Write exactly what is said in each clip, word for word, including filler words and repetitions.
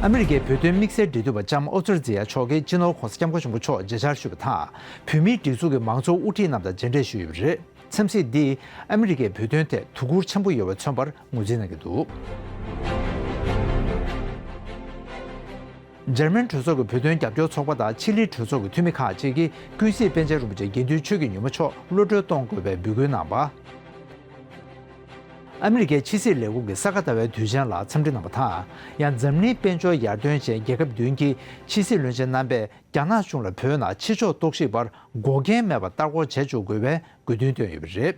ཨ་མི་རི་ཀའི་བོད་དོན་དམིགས་བསལ་འབྲེལ་མཐུད་པ་ལྕམ་ཨོ་ཙེར་ཛི་ཡ་མཆོག་གིས་སྤྱི་ནོར་༧གོང་ས་༧སྐྱབས་མགོན་ཆེན་པོ་མཆོག་མཇལ་བཅར་ཞུས་པ་དང་། བོད་མིའི་སྒྲིག་འཛུགས་ཀྱི་མང་གཙོ་དབུ་ཁྲིད་རྣམས་དང་མཇལ་འཕྲད་ཞུས་ཡོད་པ་རེད། འཚམས་གཟིགས་འདིས་ཨ་མི་རི་ཀས་བོད་དོན་ཐད་དོ་ཁུར་ཆེན་པོ་ཡོད་པ་མཚོན་པར་ངོས་འཛིན་གནང་གི་འདུག་འཇར་མན་གྲོས་ཚོགས་ཀྱི་བོད་དོན་རྒྱབ་སྐྱོར་ཚོགས་པ་དང་ཆི་ལི་གྲོས་ཚོགས་ཀྱི་འཐུས་མི་ཁག་ཅིག་གིས་ཀུན་གཟིགས་པཎ་ཆེན་རིན་པོ་ཆེ་དགེ་འདུན་ཆོས་ཀྱི་ཉི་མ་མཆོག་གློད་གྲོལ་གཏོང་དགོས་པའི་འབོད་སྐུལ་གནང་བ། ཨ་མི་རི་ཀའི་ཕྱི་སྲིད་ལས་ཁུངས་ཀྱིས་ས་ག་ཟླ་བའི་དུས་ཆེན་ལ་འཚམས་འདྲི་གནང་བ་དང་། ཡང་འཛམ་གླིང་དཔལ་འབྱོར་ཡར་ཐོན་ཅན་རྒྱལ་ཁབ་བདུན་གྱི་ཕྱི་སྲིད་བློན་ཆེན་རྣམ་པས་རྒྱ་ནག་གཞུང་ལ་བོད་ནང་ཕྱི་ཕྱོགས་རྟོག་ཞིབ་པར་འགོག་རྐྱེན་མེད་པར་ལྟ་སྐོར་བྱེད་འཇུག་དགོས་པའི་དགོས་འདུན་བཏོན་ཡོད་པ་རེད།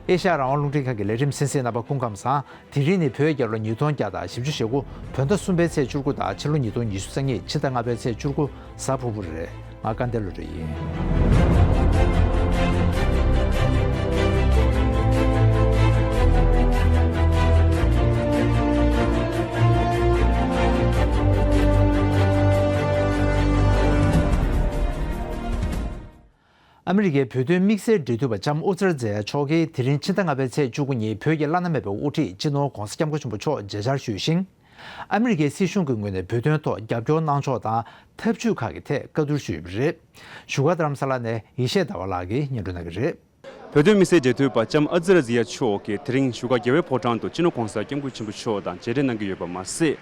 ཨེ་ཤ་ཡ་རང་དབང་རླུང་འཕྲིན་ཁང་གི་ལས་རིམ་གསན་གཟིགས་རྣམ་པ་སྐུ་ཁམས་བཟང་། དེ་རིང་ནི་བོད་རྒྱལ་ལོ་ཉིས་སྟོང་བརྒྱ་དང་བཞི་བཅུ་ཞེ་དགུ། བོད་ཟླ་གསུམ་པའི་ཚེས་བཅུ་དགུ་དང་ཕྱི་ལོ་ཉིས་སྟོང་ཉི་ཤུ་རྩ་གཉིས་ཕྱི་ཟླ་ལྔ་པའི་ཚེས་བཅུ་དགུ་གཟའ་ཕུར་བུ་རེད། ང་སྐལ་ལྡན་བློ་གྲོས་ཡིན། ཨ་མི་རི་ཀའི་བོད་དོན་དམིགས་བསལ་འབྲེལ་མཐུད་པ་ལྕམ་ཨོ་ཙེར་ཛེ་ཡ་མཆོག་གིས་དེ་རིང་ཕྱི་ཟླ་ལྔ་པའི་ཚེས་བཅུ་དགུ་ཉིན་བོད་ཀྱི་བླ་ན་མེད་པའི་དབུ་ཁྲིད་སྤྱི་ནོར་༧གོང་ས་༧སྐྱབས་མགོན་ཆེན་པོ་མཆོག་མཇལ་བཅར་ཞུས་ཤིང་། ཨ་མི་རི་ཀའི་སྲིད་གཞུང་གི་ངོས་ནས་བོད་དོན་ཐོག་རྒྱབ་སྐྱོར་གནང་ཕྱོགས་དང་ཐབས་ཇུས་ཁག་གི་ཐད་བཀའ་བསྡུར་ཞུས་ཡོད་པ་རེད། བཞུགས་སྒར་རྡ་རམ་ས་ལ་ནས་ཡེ་ཤེས་ཟླ་བ་ལགས་ཀྱིས་སྙན་སྒྲོན་གནང་གི་རེད། བོད་དོན་དམིགས་བསལ་འབྲེལ་མཐུད་པ་ལྕམ་ཨ་ཛི་ར་ཛི་ཡ་མཆོག་གིས་དེ་རིང་བཞུགས་སྒར་རྒྱལ་བའི་ཕོ་བྲང་དུ་སྤྱི་ནོར་༧གོང་ས་༧སྐྱབས་མགོན་ཆེན་པོ་མཆོག་དང་མཇལ་འཕྲད་གནང་གི་ཡོད་པ་མ་ཟད།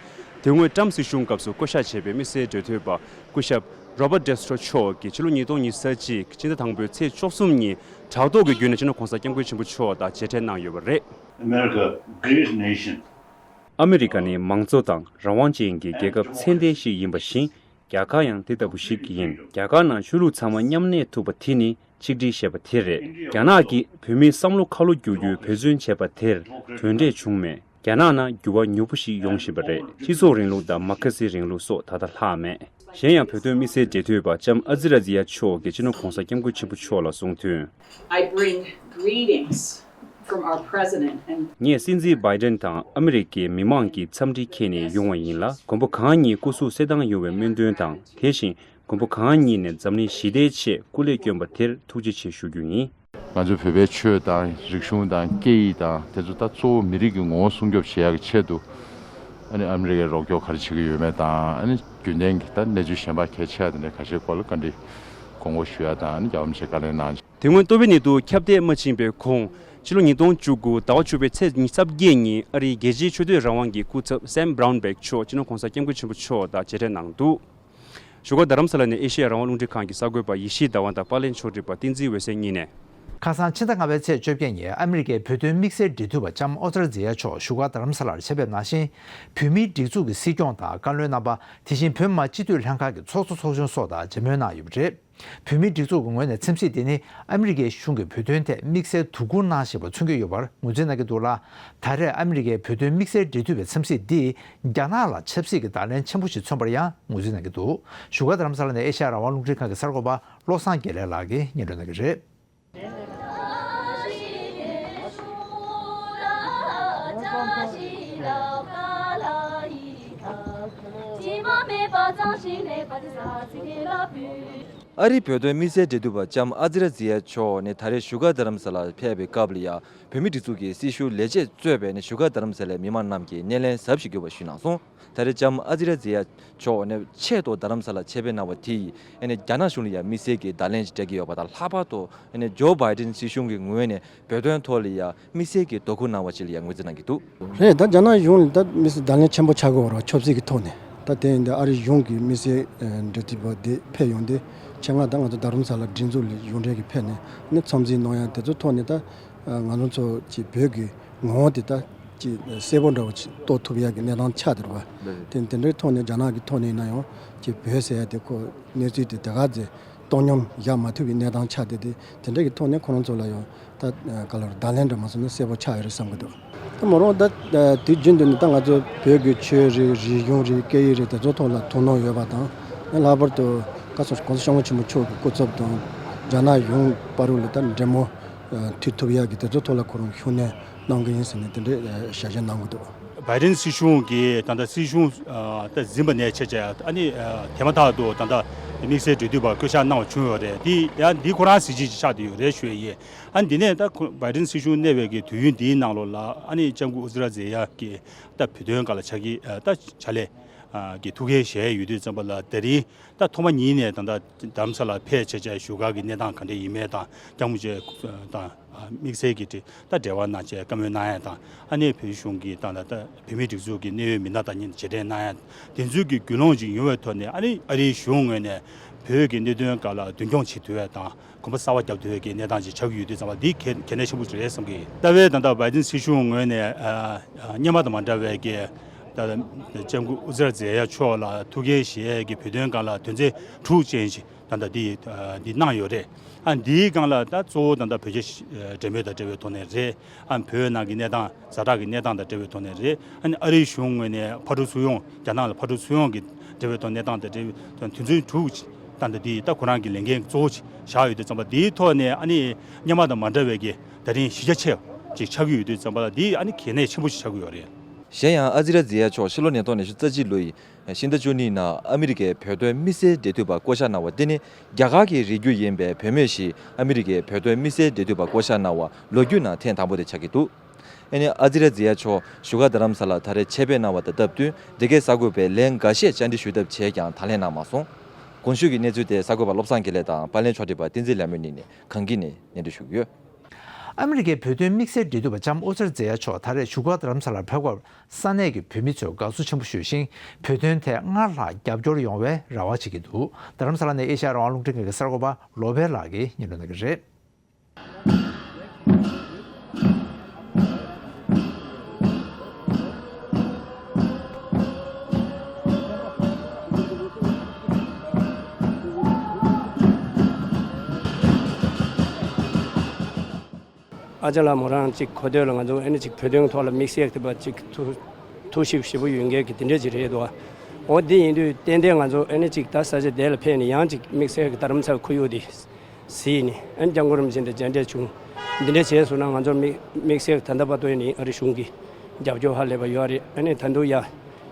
དེ་སྔོན་ཊམ་སྲིད་གཞུང་སྐབས་སུ་བསྐོ་གཞག་བྱས་པའི་དམིགས་བསལ་འབྲེལ་མཐུད་པ་སྐུ་ཞབས་Robert Destro་མཆོག་གིས་ཕྱི་ལོ་ཉིས་སྟོང་ཉི་ཤུ་རྩ་གཅིག་ཕྱི་ཟླ་དང་པོའི་ཚེས་བཅུ་གསུམ་ཉིན་དྲ་ཐོག་གི་བརྒྱུད་ནས་སྤྱི་ནོར་༧གོང་ས་༧སྐྱབས་མགོན་ཆེན་པོ་མཆོག་དང་མཇལ་འཕྲད་གནང་ཡོད་པ་རེད། America, great nation. ཨ་མི་རི་ཀ་ནི་མང་གཙོ་དང་རང་དབང་ཅན་གྱི་རྒྱལ་ཁབ་ཚད་ལྡན་ཞིག་ཡིན་པ་བཞིན། རྒྱ་གར་ཡང་དེ་ལྟ་བུ་ཞིག་ཡིན། རྒྱ་གར་ནང་ཆོས་ལུགས་ཚང་མ་མཉམ་གནས་ཐུབ་པ་དེ་ནི་ཆིག་སྒྲིལ་ཞེས་པ་དེ་རེད། རྒྱ་ནག་གིས་བོད་མིའི་བསམ་བློ་ཁ་ལོ་བསྒྱུར་རྒྱུའི་འབད་བརྩོན་བྱས་པ་དེར་དོན་འབྲས་བྱུང་མེད། རྒྱ་ནག་ནང་འགྱུར་བ་མྱུར་པོ་ཞིག་ཡོང་བཞིན་པ་རེད། སྤྱི་ཚོགས་རིང་ལུགས་དང་མ་ཁ་སིའི་རིང་ལུགས་སོགས་ད་ལྟ་ལྷག་མེད། གཞན་ཡང་བོད་དོན་དམིགས་བསལ་འབྲེལ་མཐུད་པ་ལྕམ་ཨ་ཛི་ར་ཛི་ཡ་མཆོག་གིས་སྤྱི་ནོར་༧གོང་ས་༧སྐྱབས་མགོན་ཆེན་པོ་མཆོག་ལ་གསུངས་དོན། I bring greetings from our president and ངས་སྲིད་འཛིན་བྷའི་ཌེན་དང་ཨ་མི་རི་ཀའི་མི་མང་གི་འཚམས་འདྲི་འཁྱེར་ནས་ཡོང་བ་ཡིན་ལ། མགོན་པོ་གང་ཉིད་སྐུ་གཟུགས་གསལ་ཐང་ཡོང་བའི་སྨོན་འདུན་དང་། དེ་བཞིན་མགོན་པོ་གང་ཉིད་ནས་འཛམ་གླིང་ཞི་བདེའི་ཆེད་སྐུ་ལས་བསྐྱོན་པ་དེར་ཐུགས་རྗེ་ཆེ་ཞུ་རྒྱུ་ཡིན། ང་ཚོའི་བོད་པའི་ཆོས་དང་རིག་གཞུང་དང་སྐད་ཡིག་དང་དེ་ཚོ་ད་གཙོ་བོ་མི་རིགས་ཀྱི་ངོ་བོ་སྲུང་སྐྱོབ་བྱེད་ཡག་གི་ཆེད་དུ། ཨ་ནི་ཨ་མི་རི་ཀས་རོགས་སྐྱོར་ག་རེ་བྱེད་ཀྱི་ཡོད་མེད་དང་། ཨ་ནི་རྒྱུན་ལྡན་གྱི་ད་གནས་ཚུལ་གཞན་པ་གལ་ཆེ་བ་དེ་འདྲའི་ཁ་ཤས་སྐོར་ལ་བཀའ་འདྲི་དགོངས་སྐོར་ཞུ་ཡག་དང་། ཨ་ནི་རྒྱལ་བ་རིན་པོ་ཆེ་བཀའ་ལན་གནང་། དེ་སྔོན་ཏོག་དབྱིབས་ནད་དུག་ཁྱབ་གདལ་མ་ཕྱིན་པའི་གོང་། ཕྱི་ལོ་ཉིས་སྟོང་བཅུ་དགུ་ཟླ་བ་བཅུ་པའི་ཚེས་ཉི་ཤུ་རྩ་བརྒྱད་ཉིན་ཨ་རིའི་རྒྱལ་སྤྱིའི་ཆོས་དད་རང་དབང་གི་སྐུ་ཚབ་Sam Brownback་མཆོག་སྤྱི་ནོར་༧གོང་ས་༧སྐྱབས་མགོན་ཆེན་པོ་མཆོག་དང་མཇལ་འཕྲད་གནང་འདུག་བཞུགས་སྒར་རྡ་རམ་ས་ལ་ནས་ཨེ་ཤེ་ཡ་རང་དབང་རླུང་འཕྲིན་ཁང་གི་གསར་འགོད་པ་ཡེ་ཤེས་ཟླ་བ་དང་པར་ལེན་ཕྱོགས་སྒྲིག་པ་བསྟན་འཛིན་འོད་ཟེར་གཉིས་ནས། ཁ་སང་ཕྱི་ཟླ་ལྔ་པའི་ཚེས་བཅོ་བརྒྱད་ཉིན་ཨ་མི་རི་ཀའི་བོད་དོན་དམིགས་བསལ་འབྲེལ་མཐུད་པ་ལྕམ་ཨོ་ཙེར་ཛེ་ཡ་མཆོག་བཞུགས་སྒར་རྡ་རམ་ས་ལར་ཆེད་ཕེབས་གནང་ཞིང་། བོད་མིའི་སྒྲིག་འཛུགས་ཀྱི་སྲིད་སྐྱོང་དང་བཀའ་བློན་རྣམ་པ། དེ་བཞིན་བོད་མི་མང་སྤྱི་འཐུས་ལྷན་ཁང་གི་ཚོགས་གཙོ་ཚོགས་གཞོན་སོགས་དང་མཇལ་མོལ་གནང་ཡོད་པ་རེད། བོད་མིའི་སྒྲིག་འཛུགས་ཀྱི་ངོས་ནས་འཚམས་གཟིགས་དེ་ནི་ཨ་མི་རི་ཀའི་གཞུང་གིས་བོད་དོན་ཐད་དམིགས་བསལ་དོ་ཁུར་གནང་བཞིན་པ་མཚོན་གྱི་ཡོད་པར་ངོས་འཛིན་གནང་གི་འདུག་ལ། ད་རེས་ཨ་མི་རི་ཀའི་བོད་དོན་དམིགས་བསལ་འབྲེལ་མཐུད་པའི་འཚམས་གཟིགས་འདིས་རྒྱ་ནག་ལ་ཆབ་སྲིད་ཀྱི་བརྡ་ལན་ཆེན་པོ་ཞིག་མཚོན་པར་ཡང་ངོས་འཛིན་གནང་གི་འདུག་བཞུགས་སྒར་རྡ་རམ་ས་ལ་ནས་ཨེ་ཤེ་ཡ་རང་དབང་རླུང་འཕྲིན་ཁང་གི་གསར་འགོད་པ་བློ་བཟང་དགེ་ལེགས་ལགས་ཀྱིས་སྙན་སྒྲོན་གནང་གི་རེད། ཨ་རིའི་བོད་དོན་དམིགས་བསལ་འབྲེལ་མཐུད་པ་ལྕམ་ཨ་ཛི་ར་ཛི་ཡ་མཆོག་ནས་ད་རེས་བཞུགས་སྒར་རྡ་རམ་ས་ལར་ཕེབས་པའི་སྐབས་ལ་ཡང་། བོད་མིའི་སྒྲིག་འཛུགས་ཀྱི་སྲི་ཞུ་ལས་བྱེད་གཙོས་པའི་ནས་བཞུགས་སྒར་རྡ་རམ་ས་ལའི་མི་མང་རྣམས་ཀྱིས་སྣེ་ལེན་གཟབ་ཞིག་བསྐྱོན་པ་ཞུས་གནང་སོང་། ད་རེས་ལྕམ་ཨ་ཛི་ར་ཛི་ཡ་མཆོག་ནས་ཆེད་དུ་རྡ་རམ་ས་ལར་ཆེད་ཕེབས་གནང་བ་དེ་ཡིས་ཨ་ནི་རྒྱ་ནག་གཞུང་ལ་ཡང་དམིགས་བསལ་གྱི་བརྡ་ལན་ཞིག་སྤྲད་ཀྱི་ཡོད་པ་དང་། ལྷག་པར་དུ་ཨ་ནི་ཇོ་བྷའི་ཏིན་སྲིད་གཞུང་གི་ངོས་ནས་བོད་དོན་ཐོག་ལ་ཡང་དམིགས་བསལ་གྱི་དོ་ཁུར་གནང་བ་ཞིག་ལ་ཡང་ངོས་འཛིན་གནང་གི་འདུག་རེད། ད་རྒྱ་ནག་གཞུང་ལ་ད་དམིགས་བསལ་བརྡ་ལན་ཆེན་པོ་ཆགས་ཀྱི་ཡོད་རེད་བ། ཆབ་སྲིད་ཀྱི་ཐོག་ནས། ད་དེ་ཡིན་དུས་ཨ་རི་གཞུང་གི་དམིགས་བསལ་འབྲེལ་མཐུད་པ་དེ་ཕེབས་ཡོང་དུས་ཆེད་མངགས་ད་ང་ཚོ་རྡ་རམ་ས་ལ་སྒྲིག་འཛུགས་ལས་གཞུང་འབྲེལ་གྱི་ཕེབས་ནས་ནི་འཚམས་གཟིགས་གནང་ཡ་དེ་ཚོ་ཐོག་ནས་ད་ང་ཚོ་ཚོ་ཀྱི་བོད་ཀྱི་ངོ་བོ་དེ་ད་ཅིག་གསལ་པོ་འདྲ་བོ་ཅིག་རྟོགས་ཐུབ་ཡག་གི་གནས་སྟངས་ཆགས་བསྡད་རེད་བ། དེ་དེ་འདྲའི་ཐོག་ནས་རྒྱ་ནག་གི་ཐོག་ནས་ཡིན་ན་ཡང་ཅིག་བོད་ཟེར་ཡ་དེ་ཁོ་གནས་ཚུལ་དེ་དེ་ག་ཚོད་བཏང་སྙོམས་བཞག་མ་ཐུབ་པའི་གནས་སྟངས་ཆགས་བསྡད་དེ། དེ་འདྲ་གི་ཐོག་ནས་ཁོ་རང་ཚོ་ལ་ཡང་ད་ག་ལ་བརྡ་ལན་འདྲ་མ་སོང་ན་གསལ་པོ་ཆགས་ཡོད་རེད་བསམ་གི་འདུག་ད་མོ་རང་ད་དུས་རྒྱུན་དུ་ནི་ད་ང་ཚོ་བོད་ཀྱི་ཆོས་རེད། རིག་གཞུང་རེད། སྐད་ཡིག་རེད། དེ་ཚོ་ཐོག་ལ་ཐུགས་སྣང་ཡོད་པ་དང་། ཡང་ལྷག་པར་དུ་བཀའ་ཟུར་༧གོང་ས་༧སྐྱབས་མགོན་ཆེན་པོ་མཆོག་གི་སྐུ་ཚབ་དང་རྒྱ་ནག་གཞུང་བར་ལ་ད་འབྲེལ་མོ་མཐུད་ཐུབ་ཡག་གི་དེ་ཚོ་ཐོག་ལ་ཁོ་རང་ཤུགས་སྣོན་གནང་གི་ཡིན་ཟེར་ནས་དེ་འདྲའི་ཞལ་བཞེས་གནང་གི་འདུག་བྷའི་ཌེན་སྲིད་གཞུང་གིས་ད་ལྟ་སྲིད་གཞུང་ད་འཛིན་པ་ནས་བྱས་བྱས་ཨ་ནི་དེ་མ་ཐག་ཏུ་ད་ལྟ་ དམིགས་བསལ་འབྲེལ་མཐུད་པ་བསྐོ་གཞག་གནང་བ་བྱུང་ཡོད་རེད། དེ་ཡང་འདི་ཁོ་རང་གཟི་བརྗིད་ཅིག་ཆགས་བསྡད་ཡོད་རེད་ཞུ་ཡས་ཡིན། ཨ་ནི་འདི་ནས་ད་ཁོ་བྷའི་ཌེན་སྲིད་གཞུང་གནས་པའི་གི་དུས་ཡུན་འདིའི་ནང་ལོགས་ལ་ཨ་ནི་ལྕམ་སྐུ་ཨུ་ཛི་ར་ཛེ་ཡ་གི་ད་བོད་དོན་སྒང་ལ་ཕྱག་གི་ད་ཕྱག་ལས་ཀྱི་ཐུགས་འགན་བཞེས་ཡོད་དུས་ཙམ་པ་ལ་དེ་རིང་ད་ཐོག་མ་ཉིད་ནས་ད་ལྟ་རྡ་རམ་ས་ལ་ཕེབས་བྱས་བྱས་བཞུགས་སྒར་གྱི་གནས་སྟངས་ག་འདྲ་ཡིན་མིན་དང་སྐྱབས་མགོན་དང་དམིགས་བསལ་གྱི་ད་འབྲེལ་བ་གནང་བྱས་བཀའ་མོལ་གནང་ཡ་དང་ཨ་ནི་བོད་གཞུང་གི་ད་ལྟ་བོད་མིའི་སྒྲིག་འཛུགས་ཀྱི་གནད་ཡོད་མི་སྣ་དང་མཇལ་འཕྲད་གནང་ཡ་དེ་ཚོའི་གི་རྒྱུས་ལོན་ཅིག་ཡོང་བའི་ཐོག་ནས་ཨ་ནི་ཨ་རིའི་གཞུང་ངོས་ནས་བོད་ཀྱི་གནད་དོན་སྒང་ལ་མདུན་སྐྱོད་བྱེད་ཐུབ་ཡ་དང་། གོམ་པ་གསར་པ་བརྒྱབ་ཐུབ་པའི་གི་གནས་སྟངས་ཅིག་ཆགས་ཀྱི་ཡོད་དུས་ཙམ་པ་འདི་གལ་གལ་གནད་ཆེན་པོ་ཞིག་རེད་བསམ་གི་ཡིན། རྩ་བའི་ད་ལྟ་བྷའི་ཌེན་སྲིད་གཞུང་ངོས་ནས་ཨ་ཨ་སྔོན་མ་དང་མ་འདྲ་བའི་གི་ད་ལྟ་ལྕམ་སྐུ་ཨུ་ཛི་ར་ཛེ་ཡ་མཆོག་ལ་ཐུགས་འགན་བཞེས་ཀྱི་བོད་དོན་སྒང་ལ་དོན་ཚན་དྲུག་ཅན་ཞིག་ད་ལྟ་འདི་ཨ་འདི་གནང་ཡོད་རེད། ཨ་འདིའི་སྒང་ལ་ད་གཙོ་བོ་ད་ལྟ་བོད་རྒྱ་འབྲེལ་མོལ་དང་འབྲེལ་བའི་ཐོག་ནས་རེད། ཨ་བོད་ནང་གི་གནས་སྟངས་ཛ་དྲག་གི་གནས་སྟངས་དང་འབྲེལ་བའི་ཐོག་ནས་རེད། ཨ་ནི་ཨ་རིའི་གཞུང་ངོས་ནས་ཕར་འགྲོ་ཚུར་ཡོང་རྒྱ་ནག་ལ་ཕར་འགྲོ་ཚུར་ཡོང་གི་འབྲེལ་བའི་ཐོག་གནས་སྟངས་དང་འབྲེལ་བའི་ཐོག་དོན་ཚན་དྲུག་ཅིག་ད་ལྟ་འདི་ད་ཁོ་རང་གི་ལས་འགན་གཙོ་བོ་ཅིག་བཞག་ཡོད་དུས་ཙམ་པ་འདིའི་ཐོག་ནས་ཨ་ནི་སྔོན་མ་དང་མ་འདྲ་བའི་གི་ད་རིང་གཞི་རྒྱ་ཆེ་བ་ཅིག་ཆགས་ཀྱི་ཡོད་དུས་ཙམ་པ་ལ་འདི་ཨ་ནི་གལ་གནད་ཆེན་པོ་ཞིག་ཆགས་ཀྱི་ཡོད་རེད། གཞན་ཡང་ཨ་ཛི་ར་ཛི་ཡ་མཆོག་ཕྱི་ལོ་ཉིས་སྟོང་ཉི་ཤུ་རྩ་གཅིག་ལོ་ཡི་ཕྱི་ཟླ་བཅུ་གཉིས་ནང་ཨ་མི་རི་ཀའི་བོད་དོན་དམིགས་བསལ་འབྲེལ་མཐུད་པ་བསྐོ་གཞག་གནང་བ་དེ་ནི་རྒྱ་གར་གྱི་རིགས་རྒྱུད་ཡིན་པའི་བུད་མེད་ཞིག་ཨ་མི་རི་ཀའི་བོད་དོན་དམིགས་བསལ་འབྲེལ་མཐུད་པ་བསྐོ་གཞག་གནང་བ་ལོ་རྒྱུས་ནང་ཐེངས་དང་པོ་དེ་ཆགས་ཀྱི་འདུག་ཨ་ནི་ཨ་ཛི་ར་ཛི་ཡ་མཆོག་བཞུགས་སྒར་རྡ་རམ་ས་ལར་ད་རེས་ཆེད་ཕེབས་གནང་བ་དང་སྟབས་བསྟུན་འདི་གའི་གསར་འགོད་པས་ལན་འགའ་ཤས་བཅར་འདྲི་ཞུ་ཐབས་བྱས་ཀྱང་ད་ལན་གནང་མ་སོང་། གོང་ཞུས་ཀྱི་གནས་ཚུལ་དེ་གསར་འགོད་པ་བློ་བཟང་དགེ་ལེགས་དང་པར་ལེན་ཕྱོགས་སྒྲིག་པ་བསྟན་འཛིན་ལྷ་མོས་གཉིས་ནས་གངས་སྐྱིད་ནས་སྙན་སྒྲོན་ཞུ་གི་ཡོད། ཨ་མི་རི་ཀའི་བོད་དོན་དམིགས་བསལ་འབྲེལ་མཐུད་པ་ལྕམ་ཨུ་ཛི་ར་ཛེ་ཡ་མཆོག་ད་རེས་བཞུགས་སྒར་རྡ་རམ་ས་ལར་ཕེབས་སྐབས་ས་གནས་ཀྱི་བོད་མི་ཚོས་དགའ་བསུ་ཆེན་པོ་ཞུས་ཤིང་བོད་དོན་ཐད་སྔར་ལྷག་རྒྱབ་སྐྱོར་ཡོང་བའི་རེ་བ་བྱེད་ཀྱི་འདུག་རྡ་རམ་ས་ལ་ནས་ཨེ་ཤ་ཡ་རང་དབང་རླུང་འཕྲིན་ཁང་གི་གསར་འགོད་པ་ལོ་པེ་ལགས་ཀྱིས་སྙན་སྒྲོན་གནང་གི་རེད། ཨ་ཅག་ལགས་མོ་རང་ཅིག་གོ་ཐོས་ལ་ང་ཚོ་ཨ་ནི་ཅིག་བོད་དོན་ཐོག་ལ་དམིགས་བསལ་དེ་བ་ཅིག་ཐུགས་ཐུགས་ཞིབ་ཞེ་པོ་ཡོད་མཁན་གྱི་དེ་འདྲས་ཅིག་རེད་འདུག་འོ་འདི་ཡིན་དུས་ཏན་ཏན་ང་ཚོ་ཨ་ནི་ཅིག་ད་ས་ཆ་དེ་ལ་ཕེབས་ནས་ཡང་ཅིག་དམིགས་བསལ་གྱི་རྡ་རམ་ས་ཁོར་ཡུག་དེ་གཟིགས་ནས་ཨ་ནི་སྐྱབས་མགོན་རིན་པོ་ཆེ་དང་མཇལ་འཕྲད་བྱུང་། འདི་འདྲས་བྱས་སོང་ན་ང་ཚོ་དམིགས་དམིགས་བསལ་ད་ལྟ་བར་དུ་ཡིན་ནའི་ཨ་རི་གཞུང་གི་རྒྱབ་སྐྱོར་ཧ་ལས་པ་ཡོད་རེད། ཨ་ནི་ད་དུང་ཡ་